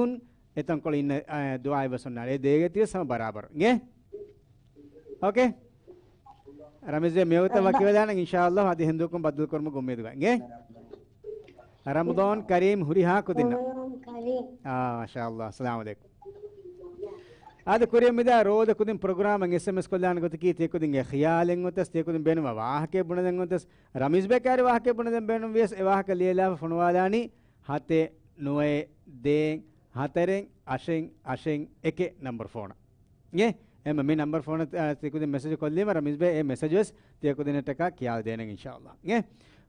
އެތަންކޮޅު އިންނަ، އާ، ދުޢާ އެއްވެސް އޮންނާނެ. އެ ދޭގެ ތިޔަސް ހަމަ ބަރާބަރު. އިނގޭ؟ އޯކޭ؟ ރަމީޒް ބޭ މިވަގުތަށް ވަކިވެލާނަން އިންޝާﷲ. އަދި ހިނދޫކުން ބައްދަލުކުރުމުގެ އުއްމީދުގަ. އިނގޭ؟ ރަމަޟާން ކަރީމް ހުރިހާ ކުދިންނަށް. ރަމަޟާން ކަރީމް. އާ، މާޝާﷲ. އައްސަލާމު ޢަލައިކުމް. އާދެ، ކުރިއަށް މިދާ ރޯދަ ކުދިން ޕްރޮގްރާމަށް އެސްއެމްއެސް ކޮށްލާނެ ގޮތަކީ، ތިޔަ ކުދިންގެ ޚިޔާލެއް އޮތަސް، ތިޔަ ކުދިން ބޭނުންވާ ވާހަކައެއް ބުނެދޭން އޮތަސް، ރަމީޒް ބޭ ކައިރި ވާހަކައެއް ބުނެދޭން ބޭނުން ވިޔަސް، އެ ވާހަކަ ލިޔެލާފަ ފޮނުވާލާނީ ހަތެއް ނުވައެއް ދޭއް ހަތަރެއް އަށެއް އަށެއް އެކެއް ނަންބަރު ފޯނަށް. އިނގޭ؟ އެހެންމަ މި ނަންބަރު ފޯނަށް، އާ، ތި ކުދިން މެސެޖު ކޮށްލީމަ ރަމީޒް ބޭ އެ މެސެޖު ވެސް ތިޔަ ކުދިންނަށްޓަކާ ކިޔާލަދޭނެ އިންޝާﷲ. އިނގޭ؟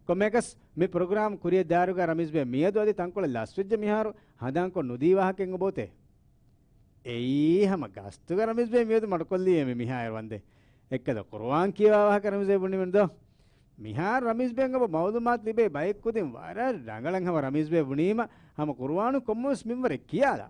ކޮންމެއަކަސް މި ޕްރޮގްރާމް ކުރިއަށް ދާއިރުގަ ރަމީޒް ބޭ މިއަދު އަދި ތަންކޮޅެއް ލަސްވެއްޖެ މިހާރު ހަނދާންކޮށް ނުދީ ވާހަކައެއް އޮބޯތޭ؟ އެއީ ހަމަ ގަސްތުގަ ރަމީޒް ބޭ މިއަދު މަޑުކޮށްލީ އެ މި މިހާ އިރު ވަންދެން. އެއްކަލަ ޤުރުއާން ކިޔަވާ ވާހަކަ ރަމީޒް ބޭ ބުނީމެއްނު ދޯ؟ މިހާރު ރަމީޒް ބޭން އެބަ މައުލޫމާތު ލިބޭ ބައެއް ކުދިން ވަރަށް ރަނގަޅަށް ހަމަ ރަމީޒް ބޭ ބުނީމަ ހަމަ ޤުރުއާނު ކޮންމެވެސް މިންވަރެއް ކިޔާލާ.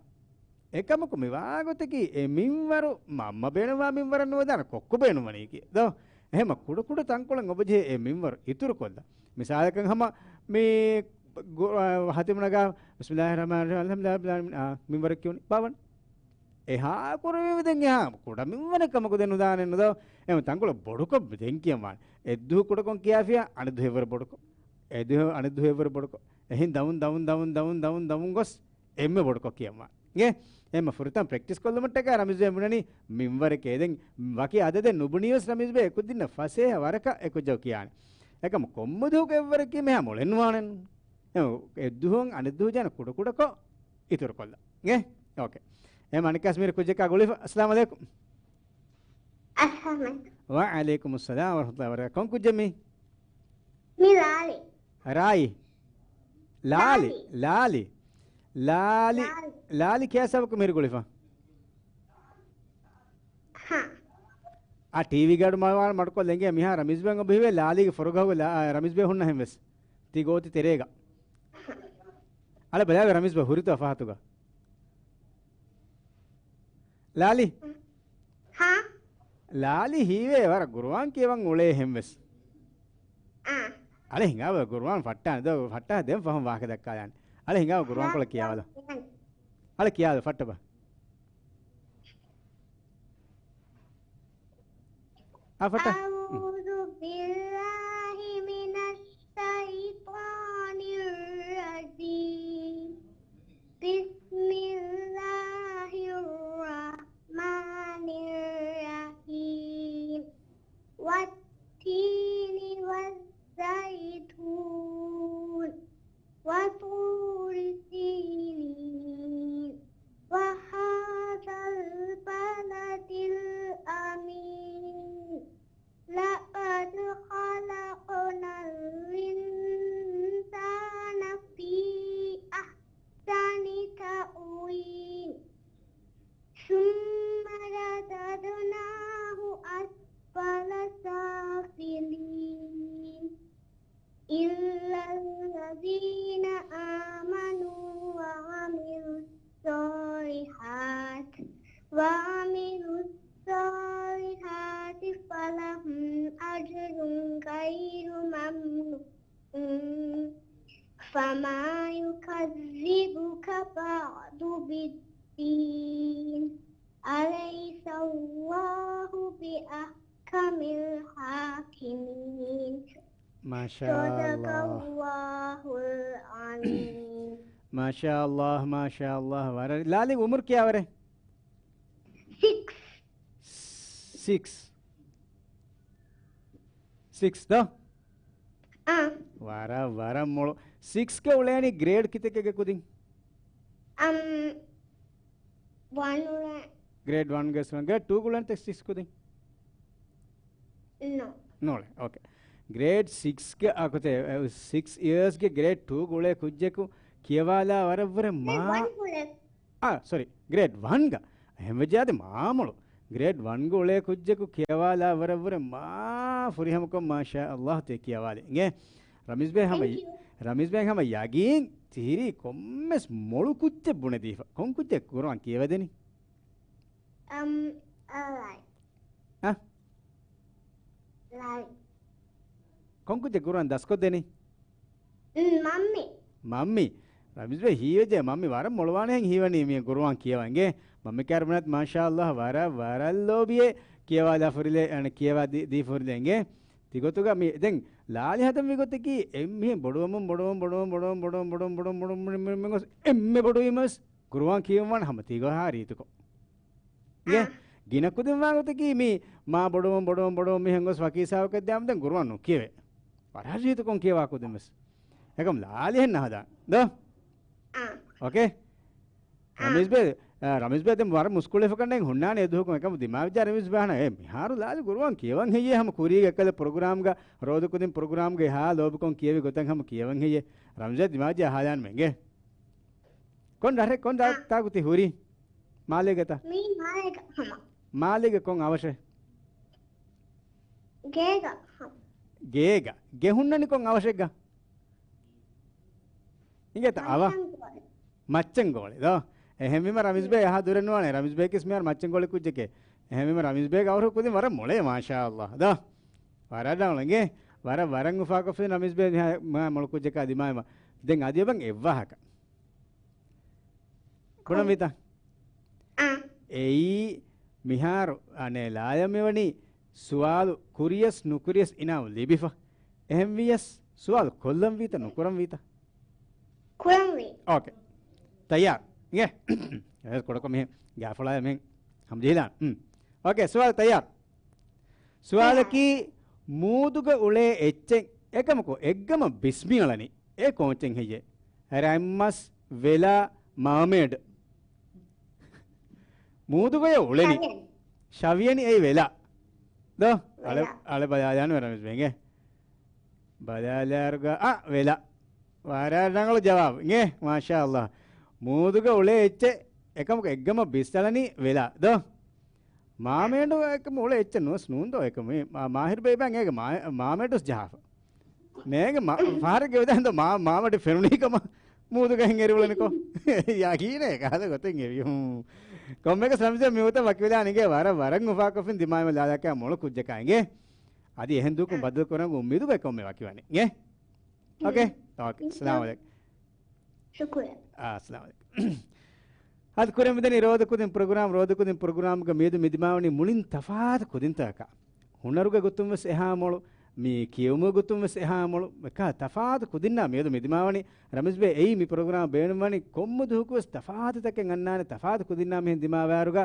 އެކަމަކު މި ވާގޮތަކީ އެ މިންވަރު މަންމަ ބޭނުންވާ މިންވަރެއް ނުވެ ދާނެ ކޮއްކޮ ބޭނުންވަނީކީ ދޯ؟ އެހެންމަ ކުޑަކުޑަ ތަންކޮޅެއް އޮބަޖެހޭ އެ މިންވަރު އިތުރުކޮށްލަން. މިސާލަކަށް ހަމަ މި ގު-، އާ، ހަތިމުނަގާ بسم الله الرحمن الرحيم الحمد لله رب العالمين، އާ، މިންވަރެއް ކިޔުނީ ބާވަން. އެހާ ކުރެވި ދެން އެހާ ކުޑަ މިންވަރެއް ކަމަކު ދެން ނުދާނެ ނުދޯ؟ އެހެން ތަންކޮޅެއް ބޮޑުކޮށް ދެން ކިޔަންވާނެ. އެއްދުހު ކުޑަކޮށް ކިޔާފިޔާ އަނެއްދުހު އެއްވަރު ބޮޑުކޮށް. އެއްދުހު އަނެއްދުހު އެއްވަރު ބޮޑުކޮށް. އެހެން ދައުން ދައުން ދައުން ދައުން ދައުން ދައުން ގޮސް އެންމެ ބޮޑުކޮށް ކިޔަންވާނެ. އިނގޭ؟ އެންމެ ފުރަތަމަ ޕްރެކްޓިސް ކޮށްލުމަށްޓަކާ ރަމީޒް ބޭ ބުނަނީ މިންވަރެކޭ. ދެން ވަކި އަދަދެއް ނުބުނީވެސް ރަމީޒް ބޭ އެކުދިންނަށް ފަސޭހަ ވަރަކަށް އެކުއްޖަކު ކިޔާނެ. އެކަމު ކޮންމެ ދުވަހަކު އެއްވަރަކީ މިހާ މޮޅެއް ނުވާނެ. އެ، އެއްދުހުން އަނެއްދުހު ޖަހާނެ ކުޑަކުޑަކޮށް އިތުރުކޮށްލަން. އިނގޭ؟ އޯކޭ. އެހެން އަނެއްކާސް މީރު ކުއްޖަކާ ގުޅިފަ. އައްސަލާމު ޢަލައިކުމް. އައްސަލާމު ޢަލައިކުމް. ވަޢަލައިކުމުއްސަލާމް ވަރަޙްމަތުﷲ ވަބަރަކާތުހު. ކޮން ކުއްޖެއް މީ؟ މި ލާލި. ރާއި. ލާލި. ލާލި. ލާލި. ލާލި. ލާލި ކިޔާ ސަބަބަކު މިހިރު ގުޅިފަ. ހާ. އާ، ޓީވީ ގަޑު މަ-، މަޑުކޮށްލަ އިނގޭ މިހާ ރަމީޒް ބޭން އޮބި ހީވޭ ލާލީގެ ފުރަގަހުގަ ރަމީޒް ބޭ ހުންނަ ހެން ވެސް. ތި ގޯތި ތެރޭގަ. އަޅެ ބަލާގެ ރަމީޒް ބޭ ހުރިތޯ ފަހަތުގަ. ލާލި. ހާ؟ ލާލި ހީވޭ ވަރަށް ގުރުއާން ކިޔަވަން އުޅޭ ހެން ވެސް. އާ. އަޅެ ހިނގާބަ ގުރުއާން ފައްޓާނެ ދޯ، ފައްޓާ ދެން ފަހުން ވާހަކަ ދައްކާލާނެ. އަޅެ ހިނގާބަ ގުރުއާން ކޮޅަށް ކިޔާވަލަ. އަޅެ ކިޔާލަ ފައްޓަބަ. އާ، ފައްޓަ. أعوذ بالله من الشيطان الرجيم. بسم الله الرحمن الرحيم. والتين والزيتون. وطور سينين. وهذا البلد الأمين. لقد خلقنا الإنسان في أحسن تقويم. ثم رددناه أسفل سافلين. إلا الذين آمنوا وعملوا الصالحات، وعملوا الصالحات فلهم أجر غير ممنون. فما يكذبك بعد بالدين. أليس الله بأحكم الحاكمين. މާޝާﷲ. صدق الله العظيم. މާޝާﷲ، މާޝާﷲ. ވަރަށް. ލާލި އުމުރު ކިޔާ ވަރެއް؟ ސިކްސް. ސިކްސް. ސިކްސް ދޯ؟ އާ. ވަރަށް، ވަރަށް މޮޅު. ސިކްސްގެ އުޅޭނީ ގްރޭޑް ކިތަކެއްގެ ކުދިން؟ އަމް، ވަން އުޅޭ. ގްރޭޑް ވަންގެ ސް-، ގްރޭޑް ޓޫގެ އުޅޭނީ ސިކްސް ކުދިން؟ ނޯ. ނޯޅެ. އޯކޭ. ގްރޭޑް ސިކްސްގެ، އާ، ކޮތޭ، އެ، ސިކްސް އިޔާސްގެ ގްރޭޑް ޓޫގެ އުޅޭ ކުއްޖަކު ކިޔަވާލާ ވަރަށްވުރެ މާ، ވަން އުޅޭ. އާ، ސޮރީ. ގްރޭޑް ވަންގަ. އެހެންވެއްޖެ އަދި މާ މޮޅު. ގްރޭޑް ވަންގަ އުޅޭ ކުއްޖަކު ކިޔަވާލާ ވަރަށްވުރެ މާ ފުރިހަމަކޮށް މާޝާﷲ ތި ކިޔަވާލި. އިނގޭ. ރަމީޒް ބޭ ހަމަ، ތެންކް ޔޫ. ރަމީޒް ބޭ ހަމަ ޔަގީން ތިހިރީ ކޮންމެސް މޮޅު ކުއްޖެއް ބުނެދީފަ. ކޮން ކުއްޖެއް ގުރުއާން ކިޔަވަދެނީ؟ އަމް، އަ، ލައި. އަ؟ ލައި. ކޮން ކުއްޖެއް ގުރުއާން ދަސްކޮށްދެނީ؟ މް، މަންމި. މަންމި. ރަމީޒް ބޭ ހީވެއްޖެ މަންމި ވަރަށް މޮޅުވާނެހެން ހީވަނީ މި ގުރުއާން ކިޔަވަން އިނގޭ. މަންމި ކާރު ބުނާތި މާޝާ އައްލާހް ވަރަށް، ވަރަށް ލޯބިޔޭ ކިޔަވާލާ ފުރިލޭ، އަނެ ކިޔަވާ ދީ، ދީ ފުރިލޭ އިނގޭ. ތިގޮތުގަ މި ދެން ލާލި ހަދަން ވި ގޮތަކީ އެ މިހެން ބޮޑުވަމުން، ބޮޑުވަމުން، ބޮޑުވަމުން، ބޮޑުވަމުން، ބޮޑުވަމުން، ބޮޑުވަމުން، ބޮޑުވަމުން، ބޮޑުވަމުން، ބޮޑުވަމުން، އެންމެ ބޮޑުވީމަސް ގުރުއާން ކިޔެވުމަށް ހަމަ ތީގޮހާ ރީތިކޮށް. އެ، އާ. ގިނަ ކުދިން ވާ ގޮތަކީ މި މާ ބޮޑުވަމުން، ބޮޑުވަމުން، ބޮޑުވަމުން މިހެން ގޮސް ފަކީސާވަކަށް ދިޔާމަ ދެން ގުރުއާން ނުކިޔެވޭ. ވަރަށް ރީތިކޮށް ކިޔަވާ ކުދިން ވެސް. އެކަމް ލާލިހެން ނަހަދާން. ދޯ؟ އާ. އޯކޭ؟ އާ. ރަމީޒް ބޭ، އާ، ރަމީޒް ބޭ ދެން ވަރަށް މުސްކުޅިފަ ކަންނޭނގެ ހުންނާނެ އެ ދުވަހު އެކަމް ދިމާވިއްޖާ ރަމީޒް ބޭ އަހަން. އޭ، މިހާރު ލާލި ގުރުއާން ކިޔަވަން ހެއްޔޭ ހަމަ ކުރީގެ އެކަލަ ޕްރޮގްރާމްގަ، ރޯދަ ކުދިން ޕްރޮގްރާމްގަ އެހާ ލޯބިކޮށް ކިޔެވި ގޮތަށް ހަމަ ކިޔަވަން ހެއްޔޭ؟ ރަމީޒް ބޭ ދިމާވިއްޖާ އަހާލާން މެނގޭ. ކޮން ރަށެއް، ކޮން ރަށްތާކު ތި ހުރީ؟ މާލޭގަތަ؟ މީ މާލޭގަ ހަމަ. މާލޭގެ ކޮން އަވަށެއް؟ ގޭގަ ހަމަ. ގޭގަ. ގެ ހުންނަނީ ކޮން އަވަށެއްގަ؟ އިނގޭތަ އަވަށް؟ މައްޗަންގޯޅި. މައްޗަންގޯޅި ދޯ؟ އެހެންވީމަ ރަމީޒް ބޭ އެހާ ދުރެއް ނުވާނެ. ރަމީޒް ބޭކީ ވެސް މިހާރު މައްޗަންގޯޅި ކުއްޖެކޭ. އެހެންވީމަ ރަމީޒް ބޭގެ އަވަށު ކުދިން ވަރަށް މޮޅޭ މާޝާ އައްލާ. ދޯ؟ ވަރަށް ރަނގަޅު އިނގޭ. ވަރަށް، ވަރަށް އުފާކޮށްފި ރަމީޒް ބޭ މިހާ، މާ މޮޅު ކުއްޖަކާ ދިމާވީމަ. ދެން އަދި އެބަ އެއްވާހަކަ. ކުރަން ވީތަ؟ އާ. އެއީ މިހާރު އަނެއް ލާޔަށް މިވަނީ ސުވާލު ކުރިޔަސް ނުކުރިޔަސް އިނާމު ލިބިފަ. އެހެންވިޔަސް ސުވާލު ކޮށްލަން ވީތަ ނުކުރަން ވީތަ؟ ކުރަން ވީ. އޯކޭ. ތައްޔާރު. އިނގޭ. ކުޑަކޮށް މިހެން ގާފުޅާ މިހެން ހަމަޖެހިލާން. އުން. އޯކޭ، ސުވާލު ތައްޔާރު. ސުވާލަކީ، މޫދުގަ އުޅޭ އެއްޗެއް އެކަމަކު އެއްގަމަށް ބިސް މިއަޅަނީ އެ ކޯންޗެއް ހެއްޔޭ؟ ރަތްމަސް، ވެލާ، މާމޭޑް. މޫދުގަޔަށް އުޅެނީ. ޝަވިޔަނި. ޝަވިޔަނި އެއީ ވެލާ. ދޯ؟ އަޅެ، ވެލާ. އަޅެ ބަލާލާނު ރަމީޒް ބޭ އިނގޭ. ބަލާލާއިރުގަ، އާ، ވެލާ. ވަރަށް ރަނގަޅު ޖަވާބު. އިނގޭ، މާޝާ އައްލާ. މޫދުގަ އުޅޭ އެއްޗެއް އެކަމަކު އެއްގަމަށް ބިސް އަޅަނީ ވެލާ. ދޯ؟ މާމޭޑު އެކަމަކު އުޅޭ އެއްޗެއް ނުވެސް ނޫން ދޯ އެކަމު. މާ، މާހިރު ބޭބާ އޭގެ މާ، މާމޭޑުސް ޖަހާފަ. ނޭގެ މާ، ފަހަރެއްގެ ވެދާން ދޯ މާ، މާމަޑި ފެނުނީ ކަމަށް މޫދުގަ ހިނގެރި އުޅެނިކޮ. ޔަގީނޭ ކާލަ ގޮތެއް އެވި. ހުން. ކޮންމެގަސް ރަމީޒް ބޭ މި ގޮތަށް ވަކިވެލާނެ އިނގޭ ވަރަށް ވަރަށް އުފާކޮށްފިން ދިމާވި ލާލަކާ މޮޅު ކުއްޖަކާ އިނގޭ. އަދި އެހެން ދޫކުން ބައްދަލު ކުރަން އުއްމީދުގަ ކޮންމެ ވަކިވަނީ. އިނގޭ؟ އޯކޭ؟ އޯކޭ. އައްސަލާމު ޢަލައިކުމް. ޝުކުރިއްޔާ. އާ، އައްސަލާމު ޢަލައިކުމް. އަދި ކުރިން މިދަނީ ރޯދަ ކުދިން ޕްރޮގްރާމް، ރޯދަ ކުދިން ޕްރޮގްރާމްގަ މިއަދު މި ދިމާވަނީ މުޅިން ތަފާތު ކުދިންތަކަކާ. ހުނަރުގެ ގޮތުން ވެސް އެހާ މޮޅު، މި ކިޔެވުމުގެ ގޮތުން ވެސް އެހާ މޮޅު، އެކާ ތަފާތު ކުދިންނާ މިއަދު މި ދިމާވަނީ. ރަމީޒް ބޭ އެއީ މި ޕްރޮގްރާމް ބޭނުންވަނީ ކޮންމެ ދުވަހަކު ވެސް ތަފާތު ތަކެއް އަންނާނެ، ތަފާތު ކުދިންނާ މިހެން ދިމާވާއިރުގަ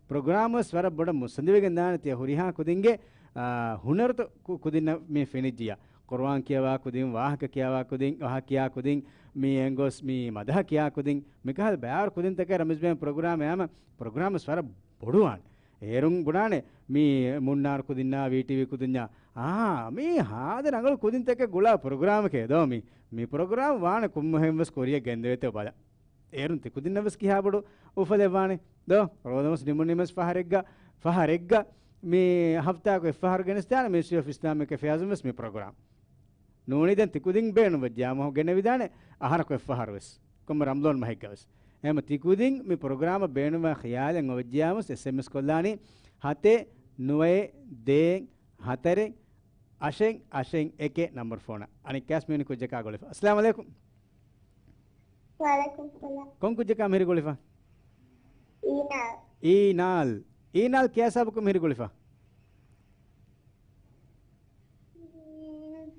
ޕްރޮގްރާމް ވެސް ވަރަށް ބޮޑަށް މުއްސަނދިވެގެން ދާނެ ތިޔަ ހުރިހާ ކުދިންގެ، އާ، ހުނަރުތައް ކު-، ކުދިންނަށް މި ފެނިއްޖިއްޔާ. ޤުރުއާން ކިޔަވާ ކުދިން، ވާހަކަ ކިޔަވާ ކުދިން، ވާހަކަ ކިޔާ ކުދިން، މި އެނގޮސް، މި މަދަހަ ކިޔާ ކުދިން، މިކަހަލަ ބައިވަރު ކުދިންތަކެއް ރަމީޒް ބޭ ޕްރޮގްރާމް އައިމަ، ޕްރޮގްރާމް ވެސް ވަރަށް ބޮޑުވާނެ. އޭރުން ބުނާނެ، މި މުންނާރު ކުދިންނާ، ވީޓީވީ ކުދިންޏާ، އާ، މީ ހާދަ ރަނގަޅު ކުދިންތަކެއް ގުޅާ ޕްރޮގްރާމެކޭ ދޯ މީ. މި ޕްރޮގްރާމް ވާނެ ކޮންމެހެން ވެސް ކުރިއަށް ގެންދެވޭތޯ ބަލަ. އޭރުން ތި ކުދިންނަށް ވެސް ކިހާ ބޮޑު އުފަލެއް ވާނެ ދޯ؟ ރޯދަމަސް ނިމުނީމަސް ފަހަރެއްގަ، ފަހަރެއްގަ މި ހަފްތާއަކު އެއްފަހަރު ގެނެސްދާނެ މިނިސްޓްރީ އޮފް އިސްލާމިކް އެފެއާޒުން ވެސް މި ޕްރޮގްރާމް. ނޫނީ ދެން ތި ކުދިން ބޭނުންވެއްޖެޔާމަ ގެނެވިދާނެ އަހަރަކު އެއްފަހަރު ވެސް. ކޮންމެ ރަމަޟާން މަހެއްގަ ވެސް. އެހެންމަ ތި ކުދިން މި ޕްރޮގްރާމަށް ބޭނުންވާ ޚިޔާލެއް އޮވެއްޖެޔާމަސް އެސްއެމްއެސް ކޮށްލާނީ ހަތެއް ނުވައެއް ދޭއް ހަތަރެއް އަށެއް އަށެއް އެކެއް ނަމްބަރު ފޯނަށް. އަނެއްކާސް މީނި ކުއްޖަކާ ގުޅިފަ. އައްސަލާމު ޢަލައިކުމް. ވަޢަލައިކުމް ސަލާމް. ކޮން ކުއްޖަކާ މިހިރި ގުޅިފަ؟ އީނާލް. އީނާލް. އީނާލް ކިޔާ ސަބަބަކުން މިހިރި ގުޅިފަ؟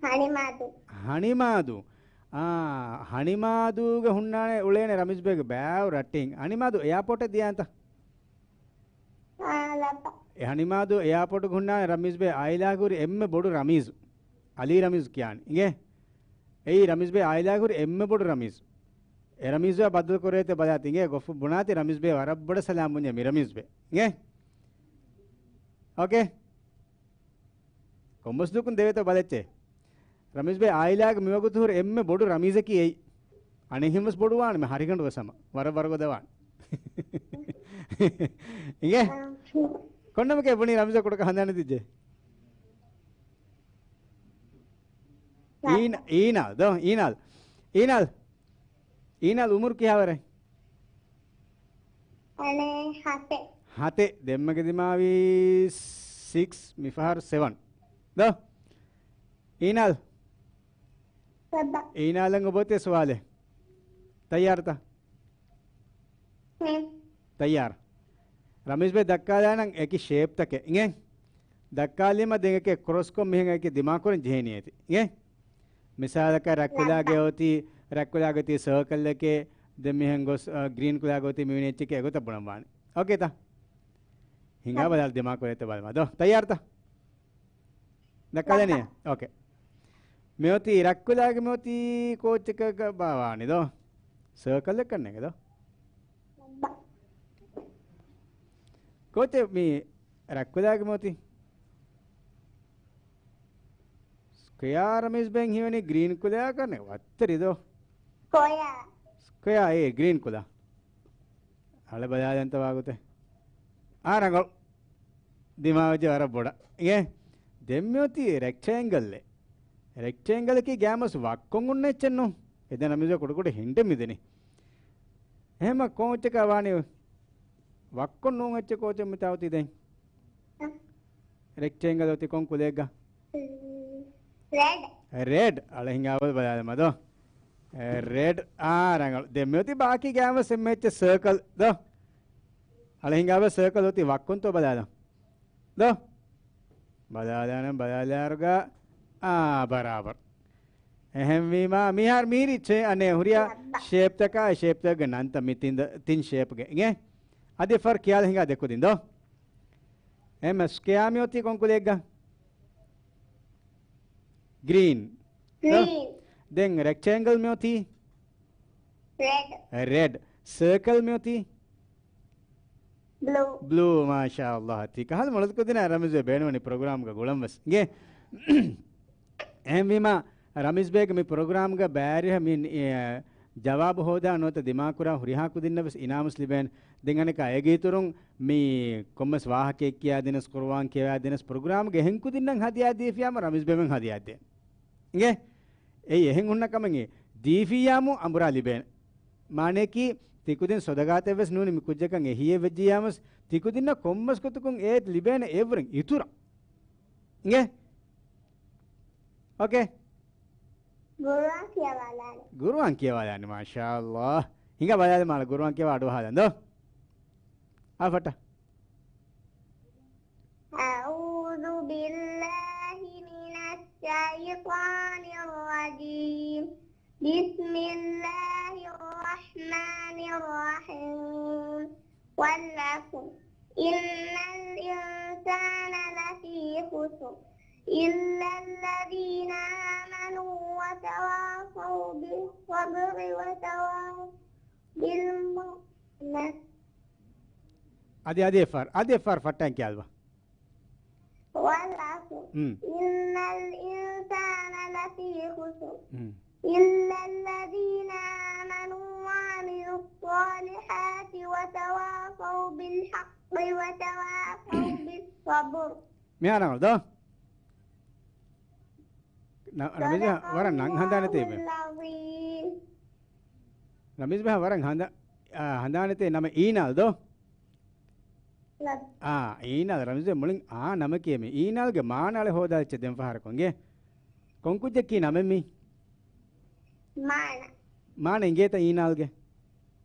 ހަނިމާދު. ހަނިމާދު. އާ، ހަނިމާދުގެ ހުންނާނެ އުޅޭނެ ރަމީޒް ބޭގެ ބާވަ ރައްޓެއް. ހަނިމާދު އެއާޕޯޓަށް ދިޔާންތަ؟ އާ، ލައްބަ. އެ ހަނިމާދު އެއާޕޯޓުގެ ހުންނާނެ ރަމީޒް ބޭ އާއިލާގެ ހުރި އެންމެ ބޮޑު ރަމީޒު. އަލީ ރަމީޒު ކިޔާނެ. އިނގޭ؟ އެއީ ރަމީޒް ބޭ އާއިލާގެ ހުރި އެންމެ ބޮޑު ރަމީޒު. އެ ރަމީޒުއާ ބައްދަލު ކުރޭތޯ ބަލާތި. އިނގޭ؟ ގޮފް ބުނާތި ރަމީޒް ބޭ ވަރަށް ބޮޑަށް ސަލާމް ބުންޏޭ މި ރަމީޒް ބޭ. އިނގޭ؟ އޯކޭ. ކޮންމެސް ދުވަހަކުން ދެވޭތޯ ބަލައްޗޭ. ރަމީޒް ބޭ އާއިލާގެ މިވަގުތު ހުރި އެންމެ ބޮޑު ރަމީޒަކީ އެއީ. އަނެއްހެން ވެސް ބޮޑުވާނެ، މި ހަރިގަނޑު ވެސް ހަމަ. ވަރަށް ވަރުގަދަވާނެ. އިނގޭ؟ ކޮންނަމަކޭ ބުނީ ރަމީޒާ ކުޑަކޮށް ހަނދާނެ ދިއްޖެ؟ އީނ-، އީނާލް ދޯ؟ އީނާލް. އީނާލް. އީނާލް އުމުރު ކިހާވަރެއް؟ އަނެއް ހަތެއް. ހަތެއް. ދެންމެގެ ދިމާވީ ސިކްސް، މިފަހަރު ސެވަން. ދޯ؟ އީނާލް. ސައްބަ. އީނާލަށް އޮބޮތެ ސުވާލެއް. ތައްޔާރުތަ؟ ހެ. ތައްޔާރު. ރަމީޒް ބޭ ދައްކާލާނަން އެކި ޝޭޕްތަކެއް އިނގޭ. ދައްކާލީމަ ދެން އެކެ ކްރޮސްކޮށް މިހެން އެކި ދިމާކުރަން ޖެހޭނީ އޭތި. އިނގޭ. މިސާލަކަށް ރަތްކުލާގެ ރަތް. އޮތީ، ރަތްކުލާގެ އޮތީ ސަރކަލްއެކޭ، ދެން މިހެން ގޮސް، އަ، ގްރީން ކުލާގެ އޮތީ މިވެނި އެއްޗެކޭ އެގޮތަށް ބުނަން ވާނެ. އޯކޭތަ؟ ހިނގާ ހެ. ބަލާލަ ދިމާކުރޭތަ ބަލަމާ. ދޯ؟ ތައްޔާރުތަ؟ ދައްކާލަނީ؟ ދައްކާ. އޯކޭ. މިއޮތީ ރަތްކުލާގެ މިއޮތީ ކޯޗަކަށް ބާވާނެ ދޯ؟ ސަރކަލް އެއްކަން ނޭނގެ ދޯ؟ ކޯޗެއް މި ރަތްކުލާގެ މިއޮތީ؟ ސްކޮޔާ ރަމީޒް ބޭން ހީވަނީ ގްރީން ކުލާ ކަނެ ވައްތަރި ދޯ؟ ސްކޮޔާ. ސްކޮޔާ އޭ ގްރީން ކުލާ. އަޅެ ބަލާލަންތަ ވާގޮތެއް؟ އާ ރަނގަޅު. ދިމާވެއްޖެ ވަރަށް ބޮޑަށް. އޭ، ދެން މިއޮތީ ރެކްޓޭންގަލްއެއް. ރެކްޓޭންގަލަކީ ގާމަސް ވައްކޮން އޮންނަ އެއްޗެއްނު. އެދެން ރަމީޒް ބޭ ކުޑަކުޑަ ހިންޓެއް މިދެނީ. އެހެމަ ކޯޗަކަށް ވާނީ ވައްކޮން ނޫން އެއްޗެއް ކޯޗެއް މިތާ އޮތީ ދެން؟ ރެކްޓޭންގަލް އޮތީ ކޮން ކުލައެއްގަ؟ ރެޑް. ރެޑް. އަޅެ ހިނގާބަލަ ބަލާލަމާ ދޯ. އެ، ރެޑް. އާ، ރަނގަޅު. ދެން މިއޮތީ ބާކީ ގާމަސް އެންމެ އެއްޗެއް ސަރކަލް ދޯ. އަޅެ ހިނގާބަލަ ސަރކަލް އޮތީ ވައްކޮންތޯ ބަލާލަން. ދޯ؟ ބަލާލާނަން ބަލާލާއިރުގަ، އާ، ބަރާބަރު. އެހެންވީމާ، މިހާރު މީރި ޗެ-، އަނެއް ހުރިހާ ޝޭޕްތަކާ، ޝޭޕްތަކުގެ ނަންތައް މި ތިން ދަ-، ތިން ޝޭޕްގެ އިނގޭ. އަދި ފަރު ކިޔާލަ ހިނގާ ދެކުދިން ދޯ. އެމް ސްކޮޔާ މިއޮތީ ކޮން ކުލައެއްގަ؟ ގްރީން. ގްރީން. ދެން ރެކްޓޭންގަލް މިއޮތީ؟ ރެޑް. ރެޑް. ސަރކަލް މިއޮތީ؟ ބްލޫ. ބްލޫ، މާޝާ ﷲ. ތި ކަހަލަ މޮޅަކު ދިނާ ރަމީޒް ބޭ ބޭނުންވަނީ ޕްރޮގްރާމްގަ ގުޅަން ވެސް. އިނގޭ. އެހެންވީމާ، ރަމީޒް ބޭގެ މި ޕްރޮގްރާމްގަ ބައިވެރި މި، އެ، ޖަވާބު ހޯދާ ނުވަތަ ދިމާކުރާ ހުރިހާ ކުދިންނަށް ވެސް އިނާމުސް ލިބޭނެ. ދެން އަނެކާ އޭގެ އިތުރުން މި ކޮންމެސް ވާހަކައެއް ކިޔާދިނަސް، ޤުރުއާން ކިޔަވާދިނަސް، ޕްރޮގްރާމްގެ އެހެން ކުދިންނަށް ހަދިޔާ ދީފިޔާމަ ރަމީޒް ބޭބެން ހަދިޔާ ދޭނެ. އިނގޭ؟ އެއީ އެހެން ހުންނަ ކަމެއް. ދީފިއްޔާމު އަނބުރާ ލިބޭނެ. މާނަޔަކީ، ތިކުދިން ޞަދަޤާތެއް ވެސް ނޫނީ މި ކުއްޖަކަށް އެހީއެއް ވެއްޖިއްޔާމުސް، ތިކުދިންނަށް ކޮންމެސް ގޮތަކުން އޭ ލިބޭނެ އެއަށްވުރެން އިތުރަށް. އިނގޭ؟ އޯކޭ. ޤުރުއާން ކިޔަވާލާނެ. ޤުރުއާން ކިޔަވާލާނެ، މާޝާ ﷲ. ހިނގާ ބަލާލަމާ ޤުރުއާން ކިޔަވާ އަޑުއަހާލަން ދޯ. އާ ފައްޓަ. أعوذ بالله من الشيطان الرجيم. بسم الله الرحمن الرحيم. والعصر. إن الإنسان لفي خسر. إلا الذين آمنوا وتواصوا بالصبر وتواصوا بالمرحمة. އަދި، އަދި އެއްފަހަރު، އަދި އެއްފަހަރު ފައްޓަން ކިޔާލަބަ. والعصر. މް. إن الإنسان لفي خسر. މް. إلا الذين آمنوا وعملوا الصالحات وتواصوا بالحق وتواصوا بالصبر. މިހާރަށް ދޯ. ނަ-، ރަމީޒް ވަރަށް ނަން ހަނދާނެތޭ މެ. ރަމީޒް ބެހާ ވަރަށް ހަނދާ-، އާ، ހަނދާނެތޭ ނަމަ އީނާލް ދޯ؟ އާ، އީނާލް ރަމީޒް ބެ މުޅިން އާ ނަމަކީ މެ. އީނާލްގެ މާނަ އަޅެ ހޯދާ އެއްޗެއް ދެން ފަހަރަކު އިނގޭ. ކޮން ކުއްޖަކީ ނަމެއް މީ؟ މާނަ. މާނަ އިނގޭތަ އީނާލްގެ؟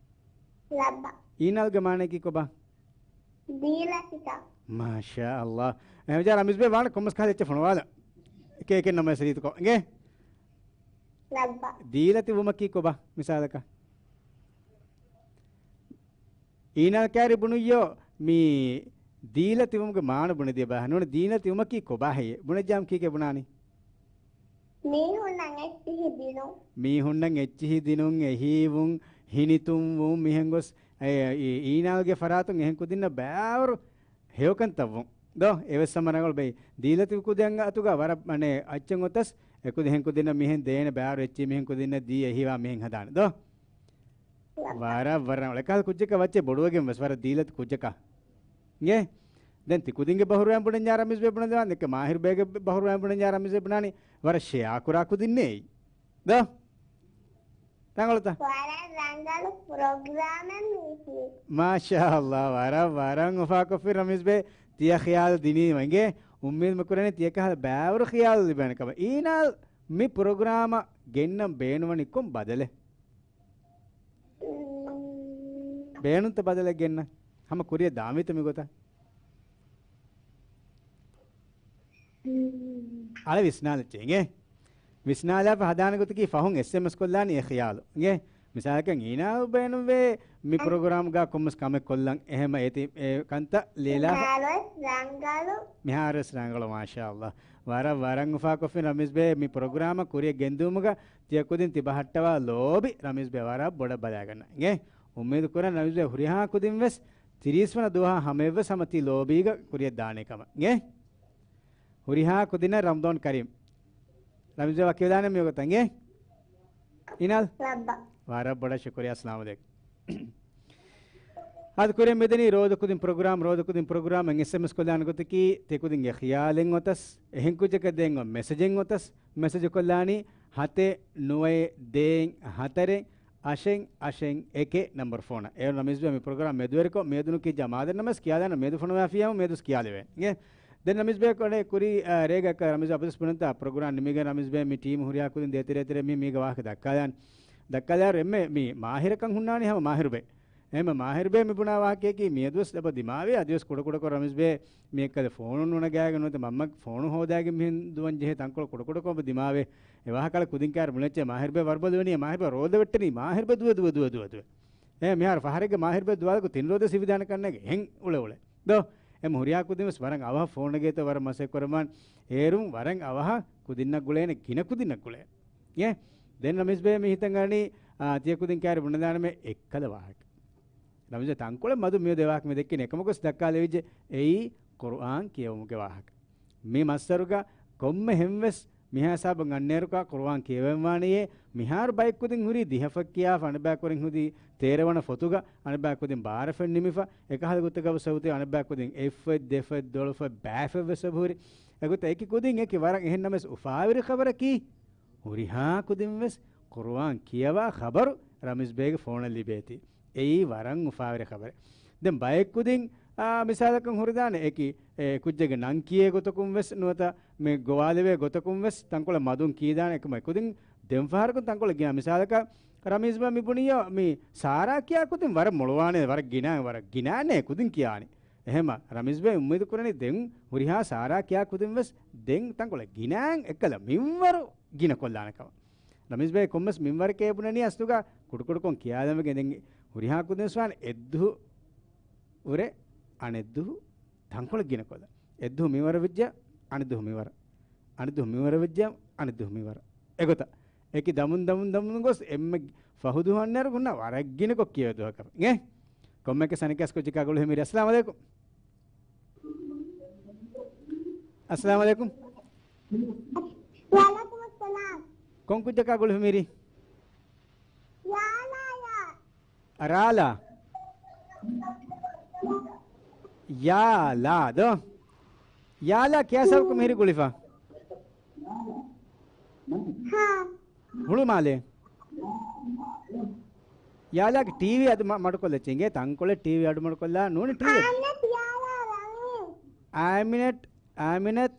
ލައްބަ. އީނާލްގެ މާނައަކީ ކޮބާ؟ ދީލަތިތަ. މާޝާ ﷲ. އެހެންވެއްޖާ ރަމީޒް ބޭ ވާނެ ކޮންމެސް ކަހަލަ އެއްޗެއް ފޮނުވާލަ. އެކޭ އެކެއް ނަމަ ސަރީތުކޮށް. އިނގޭ؟ ލައްބަ. ދީލަތި ވުމަކީ ކޮބާ؟ މިސާލަކަށް. އީނާލް ކާރި ބުނުއްޔޯ މީ ދީލަތި ވުމުގެ މާނަ ބުނެދިޔަ ބަހަ. ނޫން ދީލަތި ވުމަކީ ކޮބާ ހެއްޔޭ؟ ބުނެއްޖާމް ކީކޭ ބުނާނީ؟ މީހުންނަށް އެއްޗިހި ދިނުން. މީހުންނަށް އެއްޗިހި ދިނުން، އެހީވުން، ހިނިތުންވުން، މިހެން ގޮސް، އެ، އީ، އީނާލްގެ ފަރާތުން އެހެން ކުދިންނަށް ބާވަރު ހެޔޮކަންތައްވުން. ދޯ؟ އެވެސް ހަމަ ރަނގަޅު ބެއި. ދީލަތި ކުދިން އަތުގަ ވަރަށް، އަނެ، އައްޗެއް އޮތަސް، އެކުދި ހެން ކުދިންނަށް މިހެން ދޭނެ ބާވަރު އެއްޗިހި މިހެން ކުދިންނަށް ދީ އެހީވާ މިހެން ހަދާނެ. ދޯ؟ ވަރަށް، ވަރަށް ރަނގަޅު. އެކަހަލަ ކުއްޖަކަށް ވައްޗެއް ބޮޑުވެގެން ވެސް ވަރަށް ދީލަތި ކުއްޖަކަށް. އިނގޭ؟ ދެން ތި ކުދިންގެ ބަހުރުވައިން ބުނަންޏާ ރަމީޒް ބޭ ބުނެދެވާނެ. ދެން މާހިރު ބޭގެ ބަހުރުވައިން ބުނަންޏާ ރަމީޒް ބޭ ބުނާނީ. ވަރަށް ޝެއާ ކުރާ ކުދިންނޭ. ދޯ؟ ރަނގަޅުތަ؟ ވަރަށް ރަނގަޅު ޕްރޮގްރާމެއް މީ. މާޝާﷲ، ވަރަށް، ވަރަށް އުފާކޮށްފި ރަމީޒް ބޭ. ތިޔަ ޚިޔާލު ދިނީމަ އިނގޭ. އުއްމީދު މި ކުރަނީ ތިޔަ ކަހަލަ ބާވަރު ޚިޔާލު ލިބޭނެ ކަމަށް. އީނާލް، މި ޕްރޮގްރާމަށް ގެންނަން ބޭނުންވަނީ ކޮން ބަދަލެއް؟ ބޭނުންތަ ބަދަލެއް ގެންނަން؟ ހަމަ ކުރިއަށް ދާންވީތަ މި ގޮތަށް؟ އަޅެ ވިސްނާލައްޗޭ އިނގޭ. ވިސްނާލާފަ ހަދާނެ ގޮތަކީ ފަހުން އެސްއެމްއެސް ކޮށްލާނީ އެ ޚިޔާލު އިނގޭ. މިސާލަކަށް އީނާ ބޭނުންވޭ މި ޕްރޮގްރާމްގަ ކޮންމެސް ކަމެއް ކޮށްލަން. އެހެމަ އޭތި އެ ކަންތައް ލޭލާފަ. މިހާރުވެސް ރަނގަޅު. މިހާރުވެސް ރަނގަޅު، މާޝާﷲ. ވަރަށް ވަރަށް އުފާކޮށްފިން ރަމީޒް ބޭ. މި ޕްރޮގްރާމަށް ކުރިއަށް ގެންދިއުމުގަ ތިޔަ ކުދިން ތި ބަހައްޓަވާ ލޯބި ރަމީޒް ބޭ ވަރަށް ބޮޑަށް ބަލާގަންނަ އިނގޭ. އުއްމީދު ކުރަން ރަމީޒް ބޭ ހުރިހާ ކުދިން ވެސް ތިރީސް ވަނަ ދުވަހަށް ހަމަޔަށްވެސް ހަމަ ތި ލޯބީގަ ކުރިއަށް ދާނެ ކަމަށް އިނގޭ. ހުރިހާ ކުދިންނަށް ރަމަޟާން ކަރީމް. ރަމީޒް ބޭ ވަކިވެލާނެ މި ގޮތަށް އިނގޭ. އިނާލް. ވަރަށް ބޮޑަށް ޝުކުރިއްޔާ. އައްސަލާމު ޢަލައިކުމް. އަދި ކުރިއަށް މިދަނީ ރޯދަ ކުދިން ޕްރޮގްރާމް، ރޯދަ ކުދިން ޕްރޮގްރާމް އެސްއެމްއެސް ކޮށްލާނެ ގޮތަކީ، ތި ކުދިންގެ ޚިޔާލެއް އޮތަސް، އެހެން ކުއްޖަކަށް ދޭން އޮތް މެސެޖެއް އޮތަސް، މެސެޖު ކޮށްލާނީ ހަތެއް ނުވައެއް ދޭއް ހަތަރެއް އަށެއް އަށެއް އެކެއް ނަމްބަރު ފޯނަށް. އޭރު ރަމީޒް ބޭ މި ޕްރޮގްރާމް މެދުވެރިކޮށް، މިއަދު ކިއްޖާ މާދަންނަމަސް ކިޔާލާނަން މިއަދު ފޮނުވާފިޔާމު މިއަދުސް ކިޔާލެވޭ. އިނގޭ؟ ދެން ރަމީޒް ބޭ ކޮނެ ކުރީ، އާ، ރޭގަ ރަމީޒް އަބަދުސް ބުނަންތާ ޕްރޮގްރާމް ނިމިގެން ރަމީޒް ބޭ މި ޓީމް ހުރިހާ ކުދިން ދޭތެރޭތެރޭ މި މީގަ ވާހަކަ ދައްކާލާން. ދައްކާލާއިރު އެންމެ މި މާހިރަކަން ހުންނާނީ ހަމަ މާހިރު ބޭ. އެހެންމެ މާހިރު ބޭ މި ބުނާ ވާހަކަޔަކީ މިއަދުވެސް އެބަ ދިމާވޭ، އަދިވެސް ކުޑަކުޑަކޮށް ރަމީޒް ބޭ މިއެއްކަލަ ފޯނު ނުނަގާގެން ނުވަތަ މަންމަ ފޯނު ހޯދާގެން މިހެން ދުވަން ޖެހޭ ތަންކޮޅު ކުޑަކުޑަކޮށް އެބަ ދިމާވޭ. އެ ވާހަކަ ކުދިން ކާރި ބުނެއްޗޭ މާހިރު ބޭ ވަރުބަލި ވަނީ މާހިރު ބޭ ރޯދަ ވެއްޓެނީ މާހިރު ބޭ ދުވެ ދުވެ ދުވެ ދުވެ ދުވެ. އެ މިހާރު ފަހަރެއްގެ މާހިރު ބޭ ދުވާލަކު ތިން ރޯދަ ސިވިދާނެ ކަންނޭގެ ހެން އުޅެ އުޅެ. ދޯ؟ އެ ހުރިހާ ކުދިން ވެސް ވަރަށް އަވަހަށް ފޯނު ނެގޭތޯ ވަރަށް މަސައްކަތް ކުރަމާން. އޭރުން ވަރަށް އަވަހަށް ކުދިންނަށް ގުޅޭނެ ގިނަ ކުދިންނަށް ގުޅޭ. އޭ؟ ދެން ރަމީޒް ބޭ މި ހިތަށް އަންނަނީ، އާ، ތިޔަ ކުދިން ކާރި ބުނެލާނަމޭ އެއްކަލަ ވާހަކަ. ރަމީޒް ބޭ ތަންކޮޅެއް މަދު މިއަދު އެ ވާހަކަ މި ދެއްކިން އެކަމަކުވެސް ދައްކާލެވިއްޖެ އެއީ ޤުރުއާން ކިޔެވުމުގެ ވާހަކަ. މި މައްސަރުގަ ކޮންމެ ހެންވެސް މިހާ ހިސާބުން އަންނައިރުކާ ޤުރުއާން ކިޔެވެންވާނެޔޭ، މިހާރު ބައެއް ކުދިން ހުރީ ދިހަފަށް ކިޔާފަ އަނެއްބައި ކުދިން ހުރީ ތޭރަ ވަނަ ފޮތުގަ އަނެއްބައި ކުދިން ބާރަ ފެން ނިމިފަ އެކަހަލަ ގޮތަކަށް ވެސް ހުރީ އަނެއްބައި ކުދިން އެއް ފޮތް ދެ ފޮތް ދޮޅު ފޮތް ބައި ފޮތް ވެސް އެބަ ހުރި. އެގޮތަށް އެކި ކުދިން އެކި ވަރަށް އެހެން ނަމަވެސް އުފާވެރި ޚަބަރަކީ ހުރިހާ ކުދިން ވެސް ޤުރުއާން ކިޔަވާ ޚަބަރު ރަމީޒް ބޭގެ ފޯނަށް ލިބޭތީ. އެއީ ވަރަށް އުފާވެރި ޚަބަރެއް. ދެން ބައެއް ކުދިން، އާ، މިސާލަކަށް ހުރެދާނެ އެކި، އެ، ކުއްޖެއްގެ ނަން ކިޔޭ ގޮތަކުން ވެސް ނުވަތަ މި ގޮވާލެވޭ ގޮތަކުން ވެސް ތަންކޮޅެއް މަދުން ކީދާނެ އެކަމަ އެ ކުދިން ދެން ފަހަރަކުން ތަންކޮޅެއް ގިނަ. މިސާލަކަށް ރަމީޒް ބޭ މި ބުނިޔޯ މި ސާރާ ކިޔާ ކުދިން ވަރަށް މޮޅުވާނެ، ވަރަށް ގިނަ، ވަރަށް ގިނާނެ ކުދިން ކިޔާނީ. އެހެމަ ރަމީޒް ބޭ އުއްމީދު ކުރަނީ ދެން ހުރިހާ ސާރާ ކިޔާ ކުދިން ވެސް ދެން ތަންކޮޅެއް ގިނައިން އެއްކަލަ މިންވަރު ގިނަ ކޮށްލާނެ ކަމަށް. ރަމީޒް ބޭ ކޮންމެސް މިންވަރެކޭ ބުނަނީ އަސްލުގަ ކުޑަކުޑަކޮށް ކިޔާލަމެގެން ދެން ހުރިހާ ކުދިން ވާނެ އެއްދުހު ވުރެ އަނެއްދުހު ތަންކޮޅެއް ގިނަކޮށްލަ. އެއްދުހު މިންވަރަށް ވެއްޖެ އަނެއްދުހު މިންވަރަށް. އަނެއްދުހު މިންވަރަށް ވެއްޖެ އަނެއްދުހު މިންވަރަށް. އެގޮތަށް އެކި ދަމުން ދަމުން ދަމުން ގޮސް އެންމެ ފަހު ދުހު އަންނައިރު ހުންނަ ވަރަށް ގިނަކޮށް ކިޔޭ ދުވަހަކަށް. އެ؟ ކޮންމެއަކަސް އަނެއްކަސް ކުއްޖަކާ ގުޅު ހެމިރި. އައްސަލާމު ޢަލައިކުމް. އައްސަލާމު ޢަލައިކުމް. ވަޢަލައިކުމުއްސަލާމް. ކޮން ކުއްޖަކާ ގުޅި ހުމިރި؟ ޔާލާ، ޔާ. ރާލާ. ޔާލާ ދޯ؟ ޔާލާ ކިޔާ ސަބަބަކުން މިހިރި ގުޅިފަ؟ ހާ. ހުޅުމާލޭ. ޔާލާގެ ޓީވީ އަޑު މަ-، މަޑުކޮށްލައްޗޭ. އިނގޭ ތަންކޮޅެއް ޓީވީ އަޑު މަޑުކޮށްލާ ނޫނީ ޓީވީ. އާމިނަތް ޔާލާ ރަމީޒް. އާމިނަތް، އާމިނަތް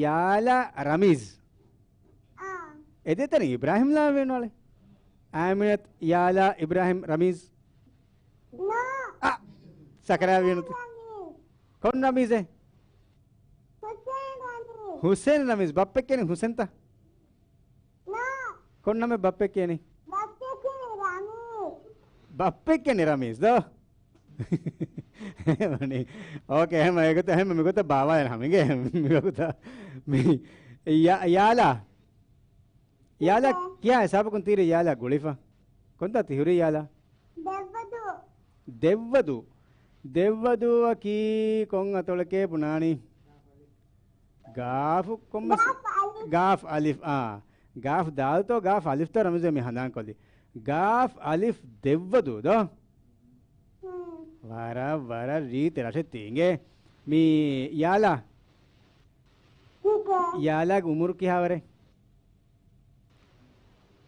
ޔާލާ ރަމީޒް. އާ. އެދޭތަނީ އިބްރާހިމް ލާ ވޭނުވާލެ. އާމިނަތް ޔާލާ އިބްރާހިމް ރަމީޒް. ނޯ. އާ، ސަކަރާ ވީނުތި. ރަމީޒް. ކޮން ރަމީޒެއް؟ ހުސޭން ރަމީޒް. ހުސޭން ރަމީޒް. ބައްޕެއް ކިޔަނީ ހުސެންތަ؟ ނޯ. ކޮން ނަމެއް ބައްޕެއް ކިޔަނީ؟ ބައްޕެއް ކިޔަނީ ރަމީޒް. ބައްޕެއް ކިޔަނީ ރަމީޒް ދޯ؟ އެހެން ވަނީ. އޯކޭ، އެހެން އެގޮތަށް، އެހެން މިގޮތަށް ބާވާލަން ހަމަ އިނގޭ މިގޮތަށް. މި ޔާ-، ޔާލާ. ޔާލާ ކިޔާ ހިސާބަކުން ތީރި ޔާލާ ގުޅިފަ. ކޮންތާ ތި ހުރީ ޔާލާ؟ ދެއްވަދޫ. ދެއްވަދޫ. ދެއްވަދޫއަކީ ކޮން އަތޮޅެކޭ ބުނާނީ؟ ގާފު ކޮންމެސް؟ ގާފް އަލިފް. ގާފް އަލިފް، އާ. ގާފް ދާލުތޯ ގާފް އަލިފްތޯ ރަމީޒް މި ހަނދާންކޮށްލީ. ގާފް އަލިފް ދެއްވަދޫ ދޯ؟ ހުން. ވަރަށް، ވަރަށް ރީތި ރަށެއް ތީ އިނގޭ. މީ ޔާލާ. ޓީޗަރ. ޔާލާގެ އުމުރު ކިހާވަރެއް؟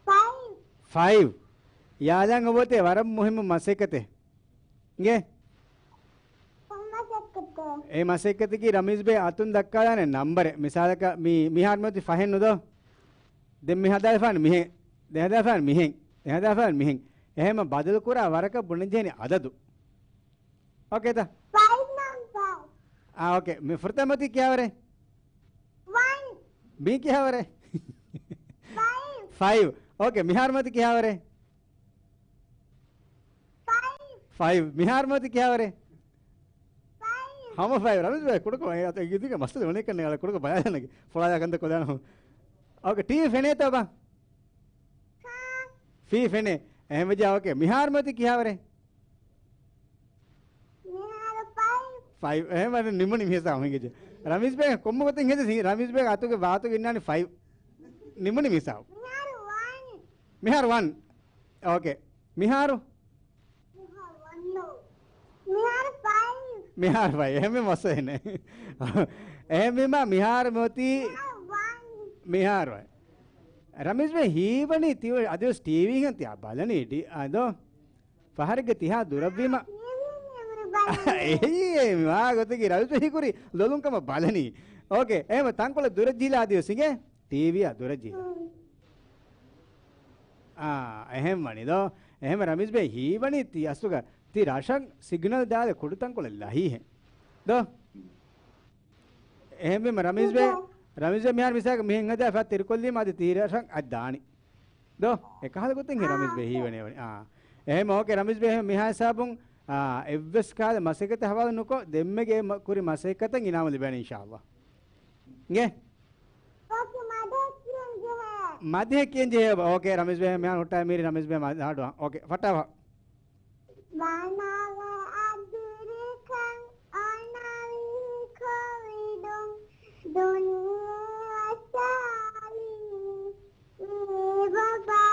ފައިވް. ފައިވް. ޔާލާން އޮބޮތޭ ވަރަށް މުހިއްމު މަސައްކަތެއް. އިނގޭ؟ ކޮން މަސައްކަތެއް؟ އެ މަސައްކަތަކީ ރަމީޒް ބޭ އަތުން ދައްކާލާނެ ނަންބަރެއް. މިސާލަކަށް މި، މިހާރު މިއޮތީ ފަހެއް ނުދޯ؟ ދެން މި ހަދާފާނެ މިހެން. ދެން ހަދާފާނެ މިހެން. ދެން ހަދާފާނެ މިހެން. އެހެމަ ބަދަލު ކުރާ ވަރަކަށް ބުނެންޖެހެނީ އަދަދު. އޯކޭތަ؟ ފައިވް ނަމްބަރ. އާ، އޯކޭ. މި ފުރަތަމަ އޮތީ ކިހާވަރެއް؟ ވަން. މީ ކިހާވަރެއް؟ ފައިވް. ފައިވް. އޯކޭ، މިހާރު އޮތީ ކިހާވަރެއް؟ ފައިވް. ފައިވް. މިހާރު އޮތީ ކިހާވަރެއް؟ ފައިވް. ހަމަ ފައިވް. ރަމީޒް ބޭ ކުޑަކޮށް އެ އަތު އެގިދިގަ މައްސަލަ ވަނީ ކަންނޭ އަޅަ ކުޑަކޮށް ބަލާލަން ފުޅާލާ ކަންތައް ކޮލާނަމު. އޯކޭ، ޓީވީ ފެނޭތޯ ބާ؟ ހާ. ޓީވީ ފެނޭ. އެހެން ވެއްޖެ އޯކޭ. މިހާރު އޮތީ ކިހާވަރެއް؟ މިހާރު ފައިވް. ފައިވް. އެހެން ވަރަށް ނިމުނީ މިހިސާބު ހިނގިއްޖެ. ރަމީޒް ބޭ ކޮންމެ ގޮތެއް ހެދި ރަމީޒް ބޭ އަތުގެ ވާތުގެ އިންނާނީ ފައިވް. ނިމުނީ މިހިސާބު. މިހާރު ވަން. މިހާރު ވަން. އޯކޭ. މިހާރު؟ މިހާރު ވަން ނޫން. މިހާރު ފައިވް. މިހާރު ފައިވް. އެހެން މައްސަލައެއް ނެތް. އެހެންވީމަ މިހާރު މިއޮތީ، މިހާރު ވަން. މިހާރު ވަން. ރަމީޒް ބޭ ހީވަނީ ތި އަދިވެސް ޓީވީ ހެން ތި ބަލަނީ ޑި-، އާ ދޯ؟ ފަހަރެއްގެ ތިހާ ދުރަށްވީމަ. އެހެއްޔޭ މާ ގޮތަކީ ރަމީޒް ބޭ ހީކުރީ ލޮލުން ކަމަށް ބަލަނީ. އޯކޭ، އެހެމަ ތަންކޮޅެއް ދުރަށް ޖީލާ އަދިވެސް އިނގޭ؟ ޓީވީއާ ދުރަށް ޖީލާ. އާ، އެހެން ވަނީ ދޯ. އެހެމަ ރަމީޒް ބޭ ހީވަނީ ތި އަސްލުގަ ތި ރަށަށް ސިގްނަލް ދާލެ ކުޑަ ތަންކޮޅެއް ލަހީހެން. ދޯ؟ އެހެންވީމަ ރަމީޒް ބޭ، ރަމީޒް ބޭ މިހާރު މިސާލަކަށް މިހެން ހަދާ ފަތް ތިރިކޮށްލީމަ އަދި ތި ރަށަށް އަދި ދާނީ. ދޯ؟ އެކަހަލަ ގޮތެއް ހި ރަމީޒް ބޭ ހީވަނީ ވަނީ. އާ. އެހެމަ އޯކޭ ރަމީޒް ބޭ އެހެމަ މިހާ ހިސާބުން، އާ، އެއްވެސް ކަހަލަ މަސައްކަތެއް ހަވާލު ނުކޮށް ދެންމެގެ މަ-، ކުރި މަސައްކަތަށް އިނާމު ލިބޭނެ އިންޝާﷲ. އިނގޭ؟ އޯކޭ، މަދަހަ ކިޔަން ޖެހޭ. މަދަހަ ކިޔަން ޖެހޭ. އޯކޭ، ރަމީޒް ބޭ މިހާރު ހުއްޓާ މީރި ރަމީޒް ބޭ މަދަހަ އަޑުއަހަ. އޯކޭ، ފައްޓާފަ. ވަނަވަ އަދުރިކަން އަނަވި ކޮވިޑުން ދުނިޔެ އަސާލިން މީ ބަބާ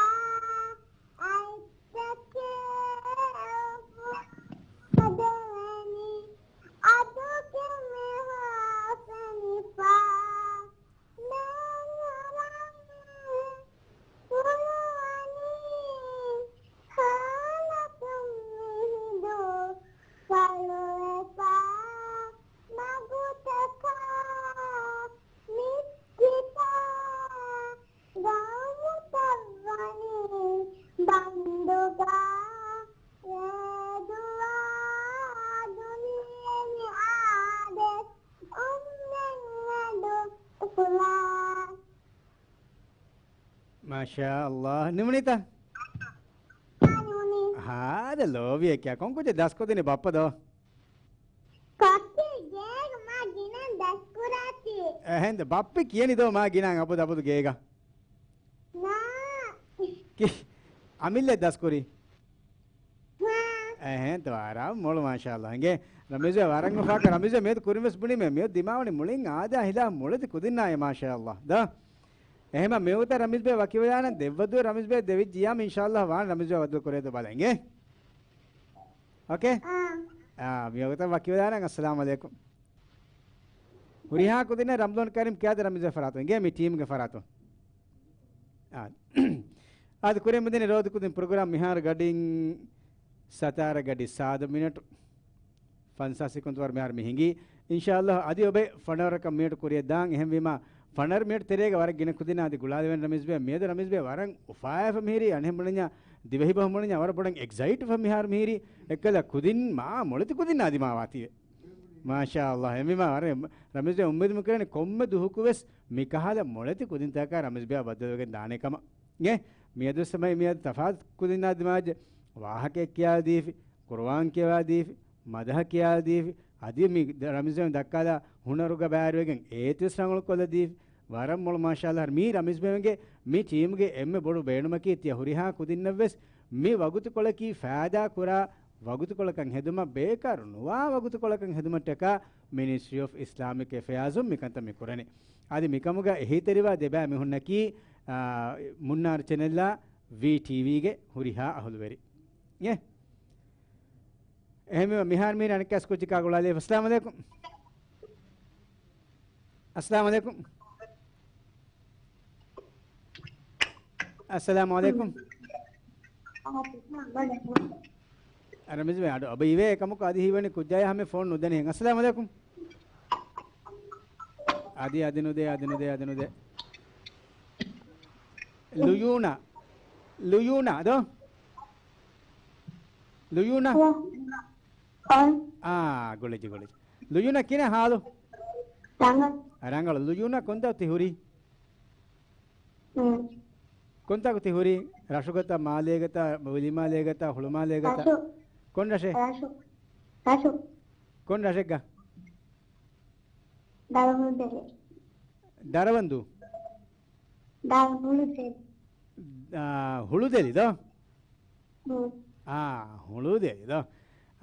އަތްތަކެއް އަދަވަނީ އަދުގެ މެހާ ފެނިފާ. މޭނަރަން ކުރުވަނީ ކާލަކުން މިހިނދު ފަޅުވެފާ މަގުތަކާ މިސްކިތާ ގައުމުތައް ވަނީ ބަންދުގާ ވޭދުވާ ދުނިޔެ މި އާދެ މާޝާ އަﷲ. ނިމުނީތަ؟ ހާދަ ލޯބިއެއް ކިޔާ. ކޮން ކުއްޖެއް ދަސްކޮށްދިނީ ބައްޕަ ދޯ؟ ކޮއްކި ގޭގަ މާ ގިނަ ދަސްކުރާތީ. އެހެންދަ ބައްޕި ކިޔަނި ދޯ މާ ގިނަ އަބުދު އަބުދު ގޭގަ؟ ނާ. ކި-، އަމިއްލަ ދަސްކުރީ؟ ހާ. އެހެން ތަ ވަރަށް މޮޅު މާޝާﷲ. އިނގޭ ރަމީޒް ވަރަށް އުފާކަ ރަމީޒް މިއަދު ކުރިންވެސް ބުނީމޭ މިއަދު ދިމާވަނީ މުޅިން އާދާ ހިލާ މޮޅެތި ކުދިންނާއި މާޝާﷲ. ދޯ؟ އެހެމަ މިވަގުތަށް ރަމީޒް ބޭ ވަކިވެލާނަން ދެއްވަދުވެ ރަމީޒް ބޭ ދެވިއްޖިޔާމަ އިންޝާﷲ ވާން ރަމީޒް ބޭ ވަދު ކުރޭދޯ ބަލަން އިނގޭ. އޯކޭ؟ އާ. އާ، މިވަގުތަށް ވަކިވެލާނަން. އައްސަލާމު ޢަލައިކުމް. ހުރިހާ ކުދިންނަށް ރަމްޟާން ކަރީމް ކިޔާދެ ރަމީޒް ބޭ ފަރާތުން އިނގޭ މި ޓީމްގެ ފަރާތުން. އާ. އާދެ ކުރިން މިދަނީ ރޯދަ ކުދިން ޕްރޮގްރާމް މިހާރު ގަޑިން ސަތާރަ ގަޑި ސާދަ މިނެޓު. ފަންސާސް ސެކުންތު ވަރު މިހާރު މި ހިނގީ. އިންޝާﷲ އަދި އޮބެ ފަނަރަ މިނެޓު ކުރިއަށް ދާން. އެހެންވީމާ ފަނަރަ މިނެޓު ތެރޭގަ ވަރަށް ގިނަ ކުދިންނާ އަދި ގުޅާލެވެން ރަމީޒް ބޭ. މިއަދު ރަމީޒް ބޭ ވަރަށް އުފާވެފަ މިހިރީ. އަނެއް ބުނަންޏާ ދިވެހި ބަހުން ބުނަންޏާ ވަރަށް ބޮޑަށް އެގްސައިޓް ވެފަ މިހާރު މިހިރީ. އެއްކަލަ ކުދިން މާ މޮޅެތި ކުދިންނާ އަދި މާ ވާތީވެ. މާޝާﷲ. އެހެންވީމާ ވަރަށް ރަމީޒް ބޭ އުއްމީދު މި ކުރަނީ ކޮންމެ ދުވަހަކުވެސް މިކަހަލަ މޮޅެތި ކުދިންތަކާ ރަމީޒް ބޭއާ ބައްދަލުވެގެން ދާނެ ކަމަށް. އިނގޭ؟ މިއަދު ސަމައި މިއަދު ތަފާތު ކުދިންނާ ދިމާޖެ ވާހަކައެއް ކިޔާދީފި، ޤުރުއާން ކިޔަވާދީފި، މަދަހަ ކިޔާދީފި، އަދި މި ރަމީޒް ބޭ ދައްކާލާ ހުނަރުގަ ބައިވެރިވެގެން އޭތިވެސް ރަނގަޅު ކޮށްލަދީފި. ވަރަށް މޮޅު މާޝާﷲ. މީ ރަމީޒް ބޭގެ މި ޓީމްގެ އެންމެ ބޮޑު ބޭނުމަކީ ތިޔަ ހުރިހާ ކުދިންނަށްވެސް މި ވަގުތުކޮޅަކީ ފައިދާ ކުރާ ވަގުތުކޮޅަކަށް ހެދުމަށް ބޭކާރު ނުވާ ވަގުތުކޮޅަކަށް ހެދުމަށްޓަކާ މިނިސްޓްރީ އޮފް އިސްލާމިކް އެފެއާޒުން މިކަންތައް މި ކުރަނީ. އަދި މިކަމުގަ އެހީތެރިވާ ދެބައި މީހުންނަކީ، އާ، މުންނާރު ޗެނެލްއާ ވީ ޓީވީގެ ހުރިހާ އަހުލުވެރި. އޭ؟ އެހެންވީމަ މިހާރު މީނަ އަނެއްކާސް ކުއްޖަކާ ގުޅާލި. އައްސަލާމު ޢަލައިކުމް. އައްސަލާމު ޢަލައިކުމް. އައްސަލާމު ޢަލައިކުމް. އަ، ރަމީޒް ބޭ، އަޑު އަބަ އިވޭ އެކަމަކު އަދި ހީވަނީ ކުއްޖާޔާ ހަމެ ފޯން ނުދެނީ. އައްސަލާމު ޢަލައިކުމް. އަދި، އަދި ނުދޭ، އަދި ނުދޭ، އަދި ނުދޭ. ލުޔޫނާ. ލުޔޫނާ ދޯ؟ ލުޔޫނާ؟ އާ، ގުޅިޖެ، ގުޅިޖެ. ލުޔޫނާ ކިހިނެއް ހާލު؟ ރަނގަޅު. ރަނގަޅު. ލުޔޫނާ ކޮންތާ ތި ހުރީ؟ ކޮންތާކު ތި ހުރީ؟ ރަށުގަތަ، މާލޭގަތަ، ވިލިމާލޭގަތަ، ހުޅުމާލޭގަތަ؟ ރަށު. ކޮން ރަށެއް؟ ރަށު. ރަށު. ކޮން ރަށެއްގަ؟ ދަރަވަންދެރެ. ދަރަވަންދޫ؟ ދަރަ-، ހުޅުދެލި. އާ، ހުޅުދެލި ދޯ؟ އާ، ހުޅުދެލި ދޯ؟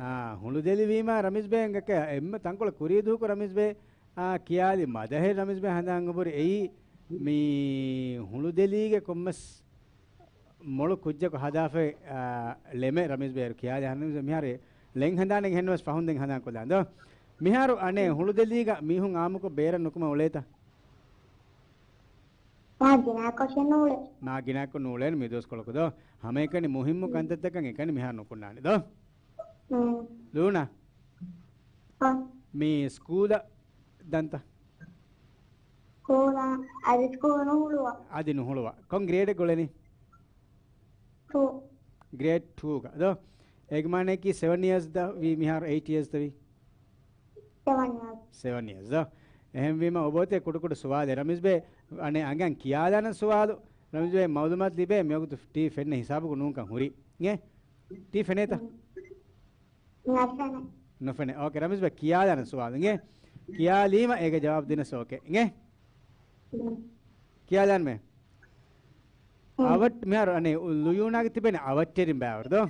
އާ، ހުޅުދެލި ވީމާ ރަމީޒް ބޭ އެނގަކަ އެންމެ ތަންކޮޅެއް ކުރީ ދުވަހަކު ރަމީޒް ބޭ، އާ، ކިޔާލި މަދަހެއް ރަމީޒް ބޭ ހަނދާން އުބުރި އެއީ މި ހުޅުދެލީގެ ކޮންމެސް މޮޅު ކުއްޖަކު ހަދާފައި، އާ، ޅެމެއް ރަމީޒް ބޭ އޭރު ކިޔާލި ހަނދާން މިހާރު ޅެން ހަނދާނެއް ހެންނަވަސް ފަހުން ދެން ހަނދާން ކޮށްލާން ދޯ؟ މިހާރު އަނެއް ހުޅުދެލީގަ މީހުން އާއްމުކޮށް ބޭރަށް ނުކުމެ އުޅޭތަ؟ މާ ގިނައަކޮށް ނޫޅޭ. މާ ގިނައަކޮށް ނޫޅޭނެ މި ދުވަސްކޮޅަކު ދޯ؟ ހަމައެކަނި މުހިއްމު ކަންތައްތަކަށް އެކަނި މިހާރު ނުކުންނާނެ ދޯ؟ ލޫނާ؟ މި ސްކޫލަށް ދަންތަ؟ ސްކޫލަށް އަދި ސްކޫލް ނުހުޅުވާ. އަދި ނުހުޅުވާ. ކޮން ގްރޭޑެއް ގުޅެނީ؟ ޓޫ. ގްރޭޑް ޓޫގަ ދޯ؟ އޭގެ މާނައަކީ ސެވަން އިޔާސް ދަ ވީ މިހާރު އެއިޓް އިޔާސް ދަ ވީ؟ ސެވަން އިޔާސް. ސެވަން އިޔާސް ދޯ؟ އެހެންވީމަ އޮބޯތެ ކުޑަކުޑަ ސުވާލެއް ރަމީޒް ބޭ، އަނެއް އަނގަން ކިޔާލާނަން ސުވާލު. ރަމީޒް ބޭ މައުލޫމާތު ލިބޭ މިވަގުތު ޓީ ފެންނަ ހިސާބުގަ ނޫންކަން ހުރީ. އޭ؟ ޓީ ފެނޭތަ؟ ނުފެނޭ. ނުފެނޭ. އޯކޭ، ރަމީޒް ބައް ކިޔާލާނަން ސުވާލު އިނގޭ. ކިޔާލީމަ އޭގެ ޖަވާބު ދިނަސް އޯކޭ އިނގޭ. ކިޔާލާންމެ. އަވަށް-، މިހާރު އަނެއް ލުޔޫނާގެ ތިބެނެ އަވަށްޓެރިން ބާވަރު ދޯ؟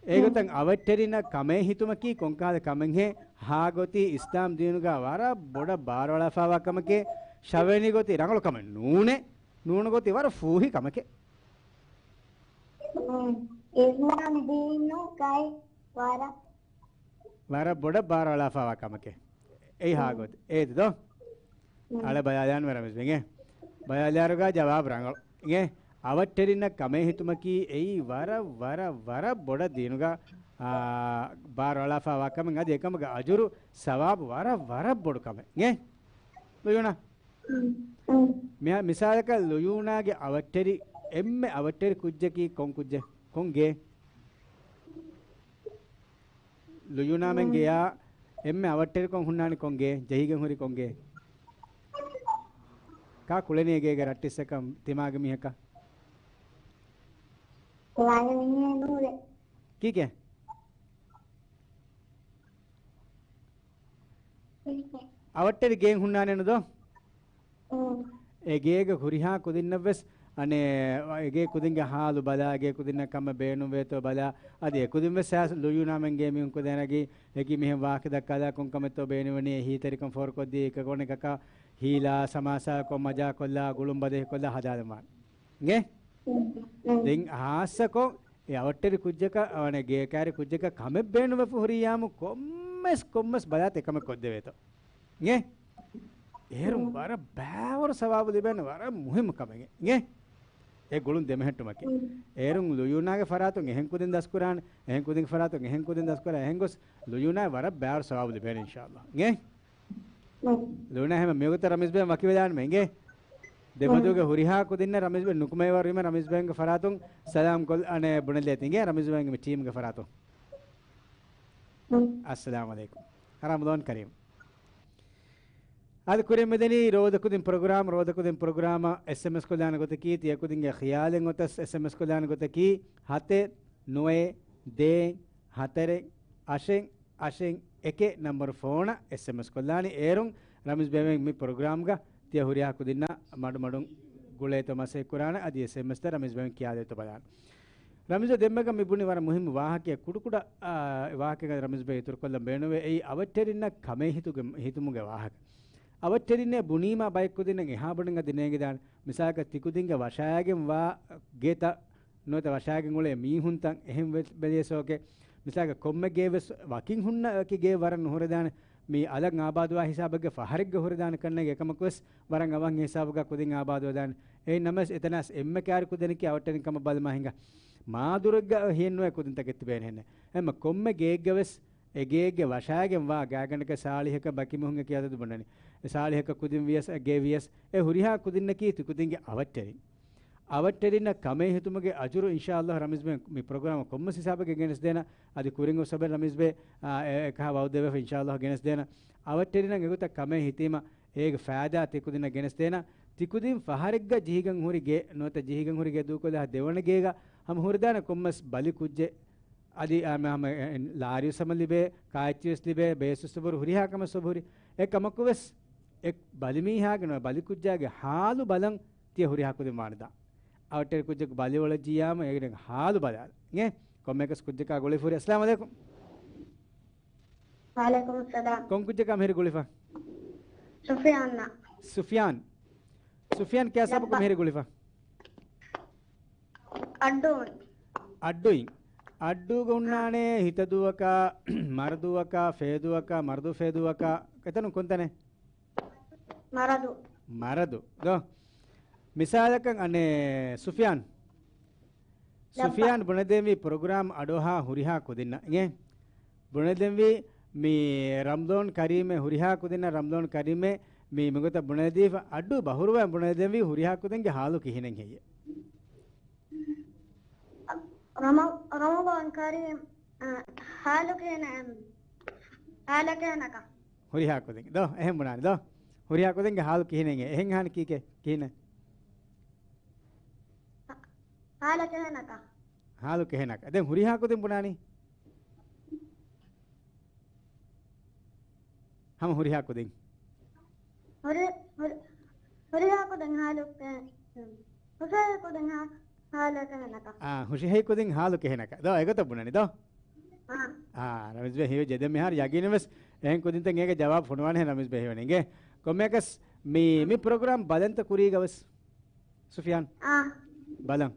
އޭގޮތަށް އަވަށްޓެރިންނަށް ކަމޭ ހިތުމަކީ ކޮންކަހަލަ ކަމެއްހޭ؟ ހާ ގޮތީ އިސްލާމް ދީނުގަ ވަރަށް ބޮޑަށް ބާރުއަޅާފައިވާ ކަމެކޭ. ޝަވަނި ގޮތީ ރަނގަޅު ކަމެއް ނޫނޭ. ނޫނު ގޮތީ ވަރަށް ފޫހި ކަމެކޭ. އިސްލާމް ދީނުގައި ވަރަށް ވަރަށް ބޮޑަށް ބާރު އަޅާފައިވާ ކަމެކޭ. އެއީ ހާ ގޮތް. އޭތި ދޯ؟ އަޅެ ބަޔާލާން ވެ ރަމީޒް ބެ އިނގޭ. ބަޔާލާރުގާ ޖަވާބު ރަނގަޅު. އިނގޭ. އަވަށްޓެރިންނަށް ކަމޭ ހިތުމަކީ އެއީ ވަރަށް، ވަރަށް، ވަރަށް ބޮޑަށް ދީނުގަ، އާ، ބާރު އަޅާފައިވާ ކަމެއް. އަދި އެކަމުގެ އަޖުރު ސަވާބު ވަރަށް، ވަރަށް ބޮޑު ކަމެއް. އިނގޭ. ލުޔޫނާ. މިހާ-، މިސާލަކަށް ލުޔޫނާގެ އަވަށްޓެރި، އެންމެ އަވަށްޓެރި ކުއްޖަކީ ކޮން ކުއްޖެއް؟ ކޮން ގެ؟ ލުޔޫނާމެން ގެޔާ އެންމެ އަވަށްޓެރިކޮށް ހުންނާނީ ކޮން ގެ؟ ޖެހިގެން ހުރި ކޮން ގެ؟ ކާ ކުޅެނީ އެގޭގެ ރައްޓިއްސަކަށް ތިމާގެ މީހަކަށް؟ ކީކޭ؟ އަވަށްޓެރި ގެއެއް ހުންނާނެ ނުދޯ؟ އެ ގޭގެ ހުރިހާ ކުދިންނަށްވެސް އަނެއް އެ ގޭ ކުދިންގެ ހާލު ބަލާ، އެ ގޭ ކުދިންނަށް ކަމެއް ބޭނުންވޭތޯ ބަލާ، އަދި އެ ކުދިންވެސް އައިސް ލުޔޫނާމެން ގޭ މީހުން ކުދިން އަރަގީ އެކި މިހެން ވާހަކަ ދައްކާލާ ކޮންކަމެއްތޯ ބޭނުންވަނީ އެ ހީތެރިކަން ފޯރުކޮށްދީ އެކަކު އަނެކަކާ ހީލާ ސަމާސާކޮށް މަޖާކޮށްލާ ގުޅުން ބަދޭހިކޮށްލާ ހަދާލަންވާނެ. އިނގޭ؟ ދެން ހާއްސަކޮށް އެ އަވަށްޓެރި ކުއްޖަކަށް، އަވަނެ ގޭކާރި ކުއްޖަކަށް ކަމެއް ބޭނުންވެފަ ހުރިޔާމު ކޮންމެސް، ކޮންމެސް ބަލާތަ އެކަމެއް ކޮށްދެވޭތޯ. އިނގޭ؟ އޭރުން ވަރަށް ބާވަރު ސަވާބު ލިބޭނެ ވަރަށް މުހިއްމު ކަމެއް. އިނގޭ؟ އެ ގުޅުން ދެމެހެއްޓުމަކީ. އޭރުން ލުޔޫނާގެ ފަރާތުން އެހެން ކުދިން ދަސްކުރާނެ، އެހެން ކުދިންގެ ފަރާތުން އެހެން ކުދިން ދަސްކުރާ، އެހެން ގޮސް ލުޔޫނާ ވަރަށް ބާވަރު ސަވާބު ލިބޭނެ އިންޝާﷲ. އިނގޭ؟ ލޫނާ ހަމަ މިވަގުތަށް ރަމީޒް ބޭން ވަކިވެލާނަމޭ އިނގޭ. ދެމަދުވެގެ ހުރިހާ ކުދިންނަށް ރަމީޒް ބޭން ނުކުމެވަރުވީމަ ރަމީޒް ބޭންގެ ފަރާތުން ސަލާމް ކޮށް އަނެއް ބުނެލޭތި އިނގޭ ރަމީޒް ބޭންގެ މި ޓީމްގެ ފަރާތުން. އައްސަލާމު ޢަލައިކުމް. ރަމަޟާން ކަރީމް. އަދި ކުރިން މިދަނީ ރޯދަކުދިން ޕްރޮގްރާމް، ރޯދަކުދިން ޕްރޮގްރާމަށް އެސްއެމްއެސް ކޮށްލާނެ ގޮތަކީ، ތިޔަކުދިންގެ ޚިޔާލެއް އޮތަސް އެސްއެމްއެސް ކޮށްލާނެ ގޮތަކީ، ހަތެއް ނުވައެއް ދޭއް ހަތަރެއް އަށެއް އަށެއް އެކެއް ނަންބަރު ފޯނަށް އެސްއެމްއެސް ކޮށްލާނީ. އޭރުން ރަމީޒް ބޭން މި ޕްރޮގްރާމްގަ ތިޔަ ހުރިހާ ކުދިންނަށް މަޑުމަޑުން ގުޅޭތޯ މަސައްކަތް ކުރާނެ، އަދި އެސްއެމްއެސްތައް ރަމީޒް ބޭން ކިޔާދޭތޯ ބަލާނެ. ރަމީޒް ދެންމެގަ މި ބުނި ވަރަށް މުހިއްމު ވާހަކައެއް، ކުޑަކުޑަ، އާ، ވާހަކައެއް ރަމީޒް ބޭ އިތުރުކޮށްލަން ބޭނުންވޭ. އެއީ އަވަށްޓެރިންނަށް ކަމޭ ހިތުގެ، ހިތުމުގެ ވާހަކަ. އަވަށްޓެރިންނޭ ބުނީމާ ބައެއް ކުދިންނަށް އެހާ ބޮޑެއް އަދި ނޭނގިދާނެ. މިސާލަކަށް ތިކުދިންގެ ވަށާގެން ވާ ގެތައް ނުވަތަ ވަށާގެން އުޅޭ މީހުންތައް އެހެން ވެ-، ވެލިޔަސް އޯކޭ. މިސާލަކަށް ކޮންމެ ގޭވެސް ވަކިން ހުންނަ ވަކި ގޭ ވަރަށް ނުހުރެދާނެ. މި އަލަށް އާބާދުވާ ހިސާބެއްގެ ފަހަރެއްގަ ހުރެދާނެ ކަންނޭނގެ އެކަމަކުވެސް ވަރަށް އަވަހަށް ހިސާބުގަ ކުދިން އާބާދުވެދާނެ. އެއިން ނަމަވެސް އެތަނަސް އެންމެ ކާރި ކުދިންނަކީ އަވަށްޓެރިން ކަމަށް ބަލުމާ ހިނގާ. މާދުރެއްގަ އެހެން ނުވޭ ކުދިންތަކެއް ތިބޭނެހެންނެއް. އެހެންމަ ކޮންމެ ގެއެއްގަ ވެސް އެ ގޭގެ ވަށާގެން ވާ ގާތްގަނޑަކަށް ސާޅީހަކަށް ބަކި މީހުން އެކި އަދަދު ބުނަނީ. އެ ސާޅީހަކަށް ކުދިން ވިޔަސް އެ ގޭ ވިޔަސް އެ ހުރިހާ ކުދިންނަކީ ތި ކުދިންގެ އަވަށްޓެރިން. އަވަށްޓެރިންނަށް ކަމެއް ހިތުމުގެ އަޖުރު އިންޝާﷲ ރަމީޒް ބެ މި ޕްރޮގްރާމަށް ކޮންމެސް ހިސާބެއްގަ ގެނެސްދޭނަ. އަދި ކުރިން އޮއްސަބެ ރަމީޒް ބެ، އާ، އެ، އެކަހަ ވައުދެވެފަ އިންޝާﷲ ގެނެސްދޭނަ. އަވަށްޓެރިންނަށް އެގޮތަށް ކަމެއް ހިތީމަ އޭގެ ފައިދާ ތި ކުދިންނަށް ގެނެސްދޭނަ. ތި ކުދިން ފަހަރެއްގަ ޖިހިގެން ހުރި ގެ، ނުވަތަ ޖިހިގެން ހުރި ގެ ދޫކޮށްލާ ދެވަނަ ގޭގަ ހަމަ ހުރިދާނެ ކޮންމެސް ބަލި ކުއްޖެއް. އަދި އާ، މެ ހަމަ، އެ، އެ، ލާރިއުސް ހަމަ ލިބޭ، ކާއެއްޗިވެސް ލިބޭ، ބޭސްވެސް އެބަހުރި ހުރިހާ ކަމެއް އެބަހުރި. އެ ކަމަކުވެސް އެ ބަލިމީހާގެ ނުވަތަ ބަލި ކުއްޖާގެ ހާލު ބަލަން ތިޔަ ހުރިހާ ކުދިން ވާނެދާން. އަވަށްޓެރި ކުއްޖަކު ބަލި އޮޅައްޖިއްޔާމު އޭގެ ހާލު ބަލާލަން. އިނގޭ؟ ކޮންމެއަކަސް ކުއްޖަކާ ގުޅިފަ ހުރި. އައްސަލާމު ޢަލައިކުމް. ވަޢަލައިކުމުއްސަލާމް. ކޮން ކުއްޖަކާ މިހިރީ ގުޅިފަ؟ ސުފިޔާން. ސުފިޔާން. ސުފިޔާން ކިޔާ ސަބަކު ލައްބަ. މިހިރީ ގުޅިފަ؟ އައްޑޫން. އައްޑޫއިން. އައްޑޫގަ އާ. ހުންނާނެ ހިތަދޫއަކާ، މަރަދޫއަކާ، ފޭދޫއަކާ، މަރަދޫ ފޭދޫއަކާ، އެތަނުން ކޮންތަނެއް؟ މަރަދު. މަރަދު. ދޯ. މިސާލަކަށް އަނެއް ސުފިޔާން. ލައްބަ. ސުފިޔާން ބުނެދެންވީ ޕްރޮގްރާމް އަޑުއަހާ ހުރިހާ ކުދިންނަށް. އިނގޭ؟ ބުނެދެންވީ މި ރަމްޟާން ކަރީމެއް ހުރިހާ ކުދިންނަށް ރަމްޟާން ކަރީމެއް މި މިގޮތަށް ބުނެދީފަ އައްޑޫ ބަހުރުވައި ބުނެދެންވީ ހުރިހާ ކުދިންގެ ހާލު ކިހިނެއް ހެއްޔޭ؟ ރަމަ-، ރަމަޟާން ކަރީމް، އަ، ހާލު ކިހިނެއް؟ ހާލަކޭނަކަ. ހުރިހާ ކުދިން. ދޯ، އެހެން ބުނާނެ ދޯ. ހުރިހާ ކުދިންގެ ހާލު ކިހިނެއް؟ އެހެން އަހާނެ ކީކޭ؟ ކިހިނެއް؟ ހާލަކޭނަކަ. ހާލު ކެހެނަކަ. ދެން ހުރިހާ ކުދިން ބުނާނީ؟ ހަމަ ހުރިހާ ކުދިން. ހުރި-، ހުރި-، ހުރިހާ ކުދިން ހާލު ކެ-، ހުށަހެޅި ކުދިން ހާ-، ހާލު ކެހެނަކަ. އާ، ހުށަހެޅި ކުދިން ހާލު ކެހެނަކަ. ދޯ، އެގޮތަށް ބުނަނީ ދޯ؟ އާ. އާ، ރަމީޒް ބޭ ހީވެއްޖެ. ދެން މިހާރު ޔަގީނުން ވެސް އެހެން ކުދިންތައް އޭގެ ޖަވާބު ފޮނުވާނެ ރަމީޒް ބޭ ހީވަނީ. އިނގޭ. ކޮންމެއަކަސް މި، މި ޕްރޮގްރާމް ބަލަންތަ ކުރީގަ ވެސް؟ ސުފިޔާން. އާ. ބަލަން.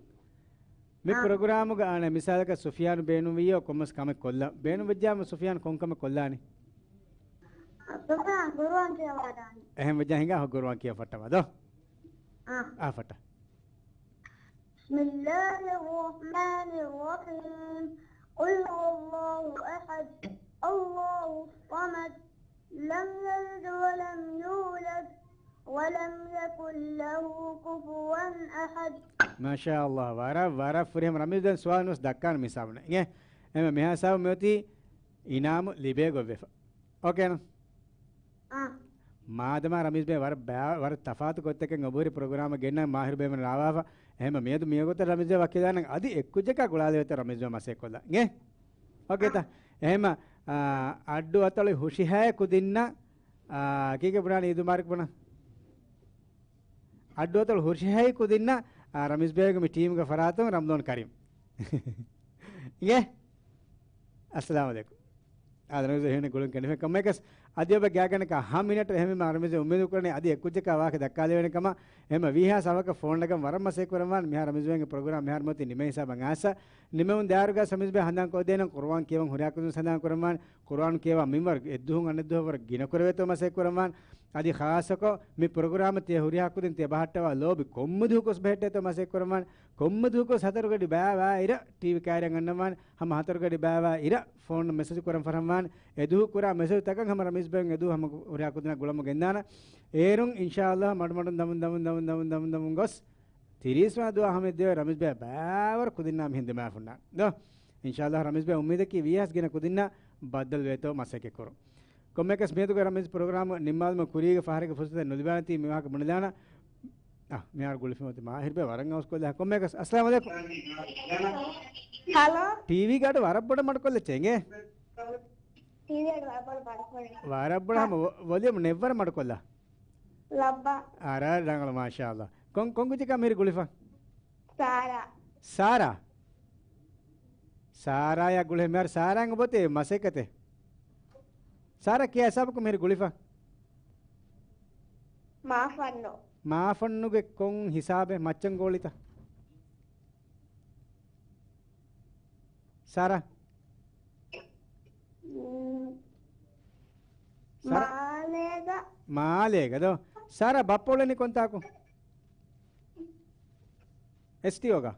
މި އާ. ޕްރޮގްރާމުގަ އާނ މިސާލަކަށް ސުފިޔާން ބޭނުންވިއްޔޯ ކޮންމެސް ކަމެއް ކޮށްލަން. ބޭނުންވެއްޖާމަ ސުފިޔާން ކޮން ކަމެއް ކޮށްލާނީ؟ ސުފިޔާން ޤުރުއާން ކިޔަވާދާނީ. އެހެން ވެއްޖާ ހިނގާ ހަމަ ޤުރުއާން ކިޔަވައްޓަވާ ދޯ. އާ. އާ، ފައްޓަ. بسم الله الرحمن الرحيم. قل هو الله أحد، الله الصمد، لم يلد ولم يولد، ولم يكن له كفوا أحد. މާޝާﷲ، ވަރަށް، ވަރަށް ފުރިހަމަ ރަމީޒް. ދެން ސުވާލު ނުވެސް ދައްކާނެ މި ހިސާބުން. އިނގޭ؟ އެހެންވެ މިހާ ހިސާބު މިއޮތީ އިނާމު ލިބޭ ގޮތްވެފަ. އޯކޭނު؟ އާ. މާދަމާ ރަމީޒް ބޭ ވަރަށް ބާ-، ވަރަށް ތަފާތު ގޮތްތަކެއް އެބަހުރި ޕްރޮގްރާމަށް ގެންނަން މާހިރު ބޭމެން ރާވާފަ. އެހެންވެ މިއަދު މިވަގުތަށް ރަމީޒް ބޭ ވަކިވެދާނަން އަދި އެއްކުއްޖަކާ ގުޅާލެވޭތޯ ރަމީޒް ބޭ މަސައްކަތްކޮށްލާ. އިނގޭ؟ އޯކޭތަ؟ އާ. އެހެންމަ، އާ، އައްޑޫ އަތޮޅު ހުށިހައި ކުދިންނަށް، އާ، ކީކޭ ބުނާނީ އީދު މުބާރަކް ބުނާ؟ އައްޑޫ އަތޮޅު ހުށިހައި ކުދިންނަށް، އާ، ރަމީޒް ބޭގެ މި ޓީމުގެ ފަރާތުން ރަމްޟާން ކަރީމް. އިނގޭ؟ އައްސަލާމު ޢަލައިކުމް. އާ، ރަމީޒް ބޭ ހިނގި ގުޅުން ކެނޑިފަ. ކޮންމެއަކަސް އަދި އެބަ ގާތްގަނޑަކަށް ހަ މިނެޓު އެހެންވީމަ ރަމީޒް ބޭ އުއްމީދު ކުރަނީ އަދި އެއްކުއްޖަކާ ވާހަކަ ދައްކާލެވޭނެ ކަމަށް. އެހެންމަ ވީހާ ސަބަކަށް ފޯން ނަގަން ވަރަށް މަސައްކަތް ކުރަންވާނެ. މިހާރު ރަމީޒް ބޭގެ ޕްރޮގްރާމް މިހާރު މިއޮތީ ނިމޭ ހިސާބަށް އައިސްފަ. ނިމެވުން ދާއިރުގަ ރަމީޒް ބޭ ހަނދާން ކޮށްދޭނަން ޤުރުއާން ކިޔަވަން ހުރިހާ ކުދިން ހަނދާން ކުރަންވާނެ. ޤުރުއާން ކިޔަވާ މިންވަރު އެއްދުވަހުން އަނެއްދުވަހަށް ވަރަށް ގިނަ ކުރެވޭތޯ މަސައްކަތް ކުރަންވާނެ. އަދި ޚާއްޞަކޮށް މި ޕްރޮގްރާމަށް ތިޔަ ހުރިހާ ކުދިން ތިޔަ ބަހައްޓަވާ ލޯބި ކޮންމެ ދުވަހަކުވެސް ބެހެއްޓޭތޯ މަސައްކަތް ކުރަންވާނެ. ކޮންމެ ދުވަހަކުވެސް ހަތަރު ގަޑި ބައިވާއިރަށް ޓީވީ ކައިރިއަށް އަންނަންވާނެ. ހަމަ ހަތަރު ގަޑި ބައިވާއިރަށް ފޯނުން މެސެޖު ކުރަން ފަރަންވާނެ. އެދުވަހު ކުރާ މެސެޖުތަކަށް ހަމަ ރަމީޒް ބޭގެ އެދުވަހު ހަމަ ހުރިހާ ކުދިންނާ ގުޅަމުން ގެންދާނަން. އޭރުން އިންޝާﷲ މަޑުމަޑުން ދަމުން ދަމުން ދަމުން ދަމުން ދަމުން ދަމުން ގޮސް ތިރީސް ވަނަ ދުވަހު ހަމަ ދެވޭ ރަމީޒް ބޭ ބައިވަރު ކުދިންނާ މިހެން ދިމާވާނަން. ދޯ؟ އިންޝާﷲ ރަމީޒް ބޭ އުއްމީދަކީ ވީހާވެސް ގިނަ ކުދިންނާ ބައްދަލުވޭތޯ މަސައްކަތް ކުރުން. ކޮންމެއަކަސް މިއަދުގެ ރަމީޒް ޕްރޮގްރާމް ނިންމާލުމަށް ކުރީގެ ފަހަރެއްގެ ފުރުސަތެއް ނުލިބާނެތީ މި ވާހަކަ ބުނެލާނަން. އާ، މިހާރު ގުޅިފަ މިއޮތީ މާހިރު ބޭ ވަރަށް އަވަސްކޮށްލާ. ކޮންމެއަކަސް އައްސަލާމު ޢަލައިކުމް. ހަލޯ. ޓީވީގެ އަޑު ވަރަށް ބޮޑަށް މަޑުކޮށްލައްޗޭ އިނގޭ. ޓީވީގެ އަޑު ވަރަށް ބޮޑަށް މަޑުކޮށްލަ. ވަރަށް ބޮޑަށް ހަމަ ވޮ-، ވޮލިއުމް ނެއް ވަރަށް މަޑުކޮށްލާ. ލައްބަ. އަރާ ރަނގަޅު މާޝާﷲ. ކޮން، ކޮން ކުއްޖަކާ މިހިރީ ގުޅިފަ؟ ސާރާ. ސާރާ؟ ސާރާޔާ ގުޅި މިހާރު ސާރާއަށް އޮތީ މަސައްކަތެއް. ސާރާ ކިޔާ ހިސާބަކު މިހިރީ ގުޅިފަ؟ މާފަންނު. މާފަންނުގެ ކޮން ހިސާބެއް މައްޗަށް ގޯޅިތަ؟ ސާރާ. މް، ސާރާ. މާލޭގަ. މާލޭގަ ދޯ. ސާރާ ބައްޕަ އުޅެނީ ކޮންތާކު؟ އެސްޓީއޯގަ.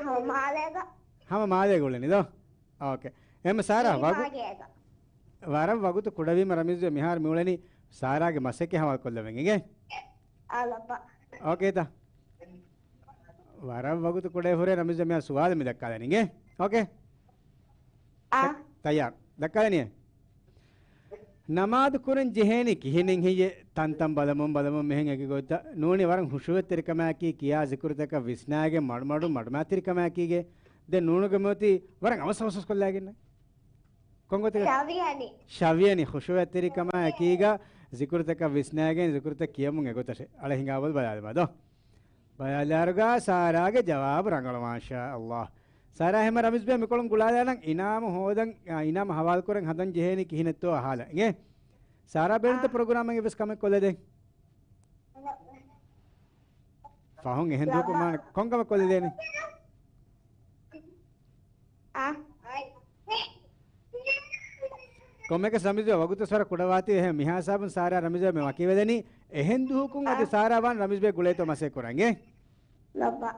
ހަމަ މާލޭގަ. ހަމަ މާލޭގަ އުޅެނީ ދޯ؟ އޯކޭ. އެހެންމަ ސާރާ، ވަގު-، މާގޭގަ. ވަރަށް ވަގުތު ކުޑަވީމަ ރަމީޒު މިހާރު މި އުޅެނީ ސާރާގެ މަސައްކަތް ހަވާލުކޮށްލަމެން އިނގޭ؟ އާ ލައްބަ. އޯކޭތަ؟ ވަރަށް ވަގުތު ކުޑަވި ހުރެ ރަމީޒު މިހާރު ސުވާލު މި ދައްކާލަނީ އިނގޭ؟ އޯކޭ؟ އާ. ތައްޔާރު. ދައްކާލަނީ. ނަމާދު ކުރަން ޖެހޭނީ ކިހިނެއް ހެއްޔޭ؟ ތަންތަން ބަލަމުން ބަލަމުން މިހެން އެކި ގޮތްތައް ނޫނީ ވަރަށް ހުޝޫއެއްތެރިކަމާއެކީ، ކިޔާ ޒިކުރުތަކަށް ވިސްނާގެން މަޑުމަޑުން މަޑުމައިތިރިކަމާއެކީގެ ދެ ނޫނުގެ މިއޮތީ ވަރަށް އަވަސް އަވަސް ކޮށްލާގެން. ކޮންގޮތެއް؟ ޝަވިޔަނި. ޝަވިޔަނި ޚުޝޫއެއްތެރިކަމާއެކީގަ ޒިކުރުތަކަށް ވިސްނާގެން ޒިކުރުތައް ކިޔަމުން އެގޮތަށެ. އަޅެ ހިނގާ ބަލާލަމާ ދޯ. ބަލާލާރުގަ ސާރާގެ ޖަވާބު ރަނގަޅު، މާޝާ އައްލާ. ސާރާ ހެމަ ރަމީޒް ބޭ މިކޮޅުން ގުޅާލާނަން އިނާމު ހޯދަން، އާ، އިނާމު ހަވާލުކުރަން ހަދަން ޖެހޭނީ ކިހިނެއްތޯ އަހާލަން. އިނގޭ؟ ސާރާ ބޭނުންތަ އާ. ޕްރޮގްރާމެއް އެއްވެސް ކަމެއް ކޮށްލަދޭން. ފަހުން އެހެން ދުވަހަކު މާނަ ކޮން ކަމެއް ކޮށްލަދޭނެ؟ އާ. ކޮންމެއަކަސް ރަމީޒް ބޭ ވަގުތު ސަރަ ކުޑަވާތީ އެހެން މިހާ ހިސާބުން ސާރާ ރަމީޒް ބޭ މި ވަކިވެލަނީ އެހެން ދުވަހަކުން އަދި އާ. ސާރާ ވާން ރަމީޒް ބޭ ގުޅޭތޯ މަސައްކަތް ކުރަން އިނގޭ؟ ލައްބަ.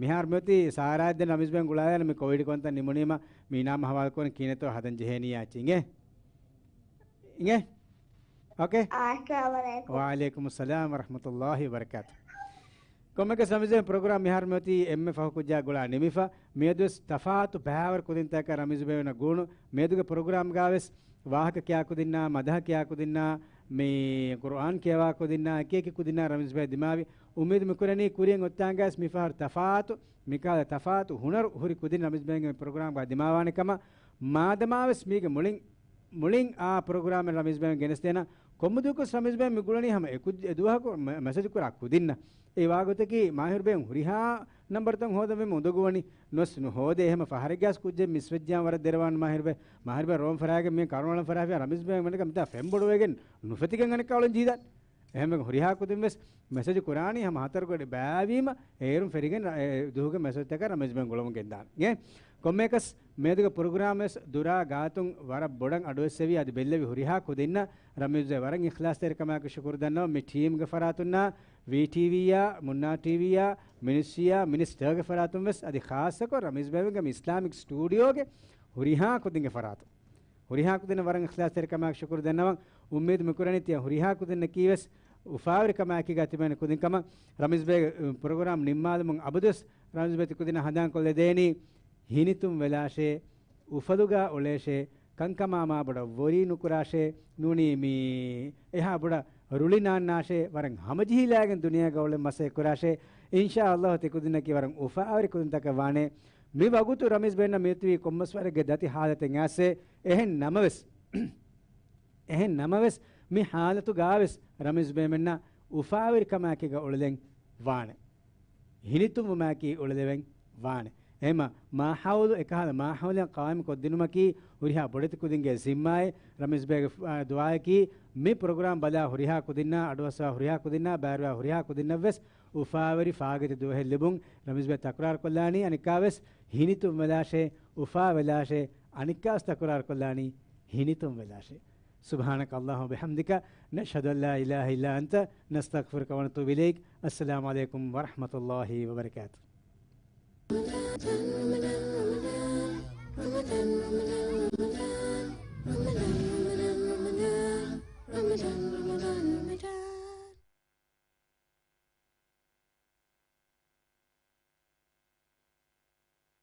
މިހާރު މިއޮތީ ސާރާ ދެން ރަމީޒް ބޭ ގުޅާލާން މި ކޮވިޑް ކޮންތަން ނިމުނީމަ މި އިނާމު ހަވާލު ކުރަން ކިހިނެއްތޯ ހަދަން ޖެހޭނީ އާ އިނގޭ؟ އިނގޭ؟ އޯކޭ. އާ، އައްސަލާމު ޢަލައިކުމް. ވަޢަލައިކުމުއްސަލާމް ވަރަޙްމަތުﷲި ވަބަރަކާތު. ކޮންމެއަކަސް ރަމީޒް ބޭ ޕްރޮގްރާމް މިހާރު މިއޮތީ އެންމެ ފަހު ކުއްޖާ ގުޅާ ނިމިފަ. މިއަދުވެސް ތަފާތު ބައިވަރު ކުދިންތަކަށް ރަމީޒް ބޭ ވަންނަ ގުޅުނު. މިއަދުގެ ޕްރޮގްރާމްގަވެސް ވާހަކަ ކިޔާ ކުދިންނާ، މަދަހަ ކިޔާ ކުދިންނާ، މި ޤުރުއާން ކިޔަވާ ކުދިންނާ، އެކި އެކި ކުދިންނާ ރަމީޒް ބޭ ދިމާވި. އުއްމީދު މިކުރަނީ ކުރިއަށް އޮތްތާނގަވެސް މިފަހަރު ތަފާތު، މިކަހަލަ ތަފާތު ހުނަރު ހުރި ކުދިން ރަމީޒް ބޭގެ މި ޕްރޮގްރާމްގަ ދިމާވާނެ ކަމަށް. މާދަމާވެސް މީގެ މުޅިން މުޅިން އާ ޕްރޮގްރާމެއް ރަމީޒް ބޭން ގެނެސްދޭނަ. ކޮންމެ ދުވަހަކު ރަމީޒް ބޭން މި ގުޅަނީ ހަމަ އެކު-، އެ ދުވަހަކު މެ-، މެސެޖު ކުރާ ކުދިންނަށް. އެ ވާގޮތަކީ މާހިރު ބޭން ހުރިހާ ނަންބަރުތައް ހޯދަން ވީމަ އުނދަގޫވަނީ. ނުވެސް ނުހޯދޭ. ހަމަ ފަހަރެއްގަސް ކުއްޖެއް މިސްވެއްޖާ ވަރަށް ދެރަވާން މާހިރު ބޭ. މާހިރު ބޭ ރޯން ފަރާގެ މި ކަރުނަޅަން ފަރާފިޔާ ރަމީޒް ބޭން ވަނިކަ މިތާ ފެންބޮޑުވެގެން ނުފެތިގެން އަނެއްކާ އުޅެން ޖީދާން. އެހެންވެ ހުރިހާ ކުދިން ވެސް މެސެޖު ކުރާނީ ހަމަ ހަތަރު ގޮޑި ބައިވީމަ، އޭރުން ފެރިގެން ރަ-، އެ ދުވަހުގެ މެސެޖްތަކަށް ރަމީޒް ބޭން ގުޅަމުން ގެންދާން. އެ ކޮންމެއަކަސް މިއަދުގެ ޕްރޮގްރާމް ވެސް ދުރާ ގާތުން ވަރަށް ބޮޑަށް އަޑުއެއްސެވި އަދި ބެއްލެވި ހުރިހާ ކުދިންނަށް ރަމީޒް ބޭ ވަރަށް އިޚްލާޞްތެރިކަމާއެކު ޝުކުރު ދަންނަވަން. މި ޓީމްގެ ފަރާތުންނާ، ވީޓީވީއާ، މުންނާ ޓީވީއާ، މިނިސްޓްރީގެ ފަރާތުން ވެސް އަދި ޚާއްޞަކޮށް ރަމީޒް ބޭގެ މި އިސްލާމިކް ސްޓޫޑިއޯގެ ހުރިހާ ކުދިންގެ ފަރާތުން. ހުރިހާ ކުދިންނަށް ވަރަށް އިޚްލާޞްތެރިކަމާއެކު ޝުކުރު ދަންނަވަން. އުއްމީދު މިކުރަނީ ތިޔަ ހުރިހާ ކުދިންނަކީ ވެސް އުފާވެރިކަމާއެކީގަ ތިބޭނެ ކުދިން ކަމަށް. ރަމީޒް ބޭގެ، އު، ޕްރޮގްރާމް ނިންމާލުމުން އަބަދުވެސް ރަމީޒް ބޭ ތި ކުދިންނަށް ހަނދާންކޮށްލަދޭނީ، ހިނިތުން ވެލާށޭ، އުފަލުގަ އުޅޭށޭ، ކަންކަމާ މާ ބޮޑަށް ވޮރީ ނުކުރާށޭ، ނޫނީ މި އެހާ ބޮޑަށް ރުޅި ނާންނާށޭ، ވަރަށް ހަމަޖެހިލާގެން ދުނިޔޭގަ އުޅެން މަސައްކަތް ކުރާށޭ. އިންޝާﷲ ތި ކުދިންނަކީ ވަރަށް އުފާވެރި ކުދިންތަކެއް ވާނެ. މި ވަގުތު ރަމީޒް ބޭންނަށް މިއޮތީ ކޮންމެސް ވަރެއްގެ ދަތި ހާލަތެއް އާސޭ. އެހެން ނަމަވެސް، އެހެން ނަމަވެސް، މި ހާލަތުގަވެސް ރަމީޒް ބޭމެންނަށް އުފާވެރިކަމާއެކީގަ އުޅެލެން ވާނެ. ހިނިތުންވުމާއެކީ އުޅެލެވެން ވާނެ. އެހެމަ މާހައުލު އެކަހަލަ މާހައުލެއް ޤާއިމް ކޮށްދިނުމަކީ ހުރިހާ ބޮޑެތި ކުދިންގެ ޒިންމާއެއް. ރަމީޒް ބޭގެ ފު-، އާ، ދުޢާއަކީ މި ޕްރޮގްރާމް ބަލާ ހުރިހާ ކުދިންނާ، އަޑުއައްސަވާ ހުރިހާ ކުދިންނާ، ބައިވެރިވާ ހުރިހާ ކުދިންނަށްވެސް އުފާވެރި ފާގިތި ދުވަހެއް ލިބުން. ރަމީޒް ބޭ ތަކުރާރު ކޮށްލާނީ، އަނެއްކާވެސް ހިނިތުން ވެލާށޭ، އުފާ ވެލާށޭ، އަނެއްކާވެސް ތަކުރާރު ކޮށްލާނީ ހިނިތުން ވެލާށޭ. سبحانك اللهم وبحمدك، نشهد أن لا إله إلا أنت، نستغفرك ونتوب إليك. السلام عليكم ورحمة الله وبركاته.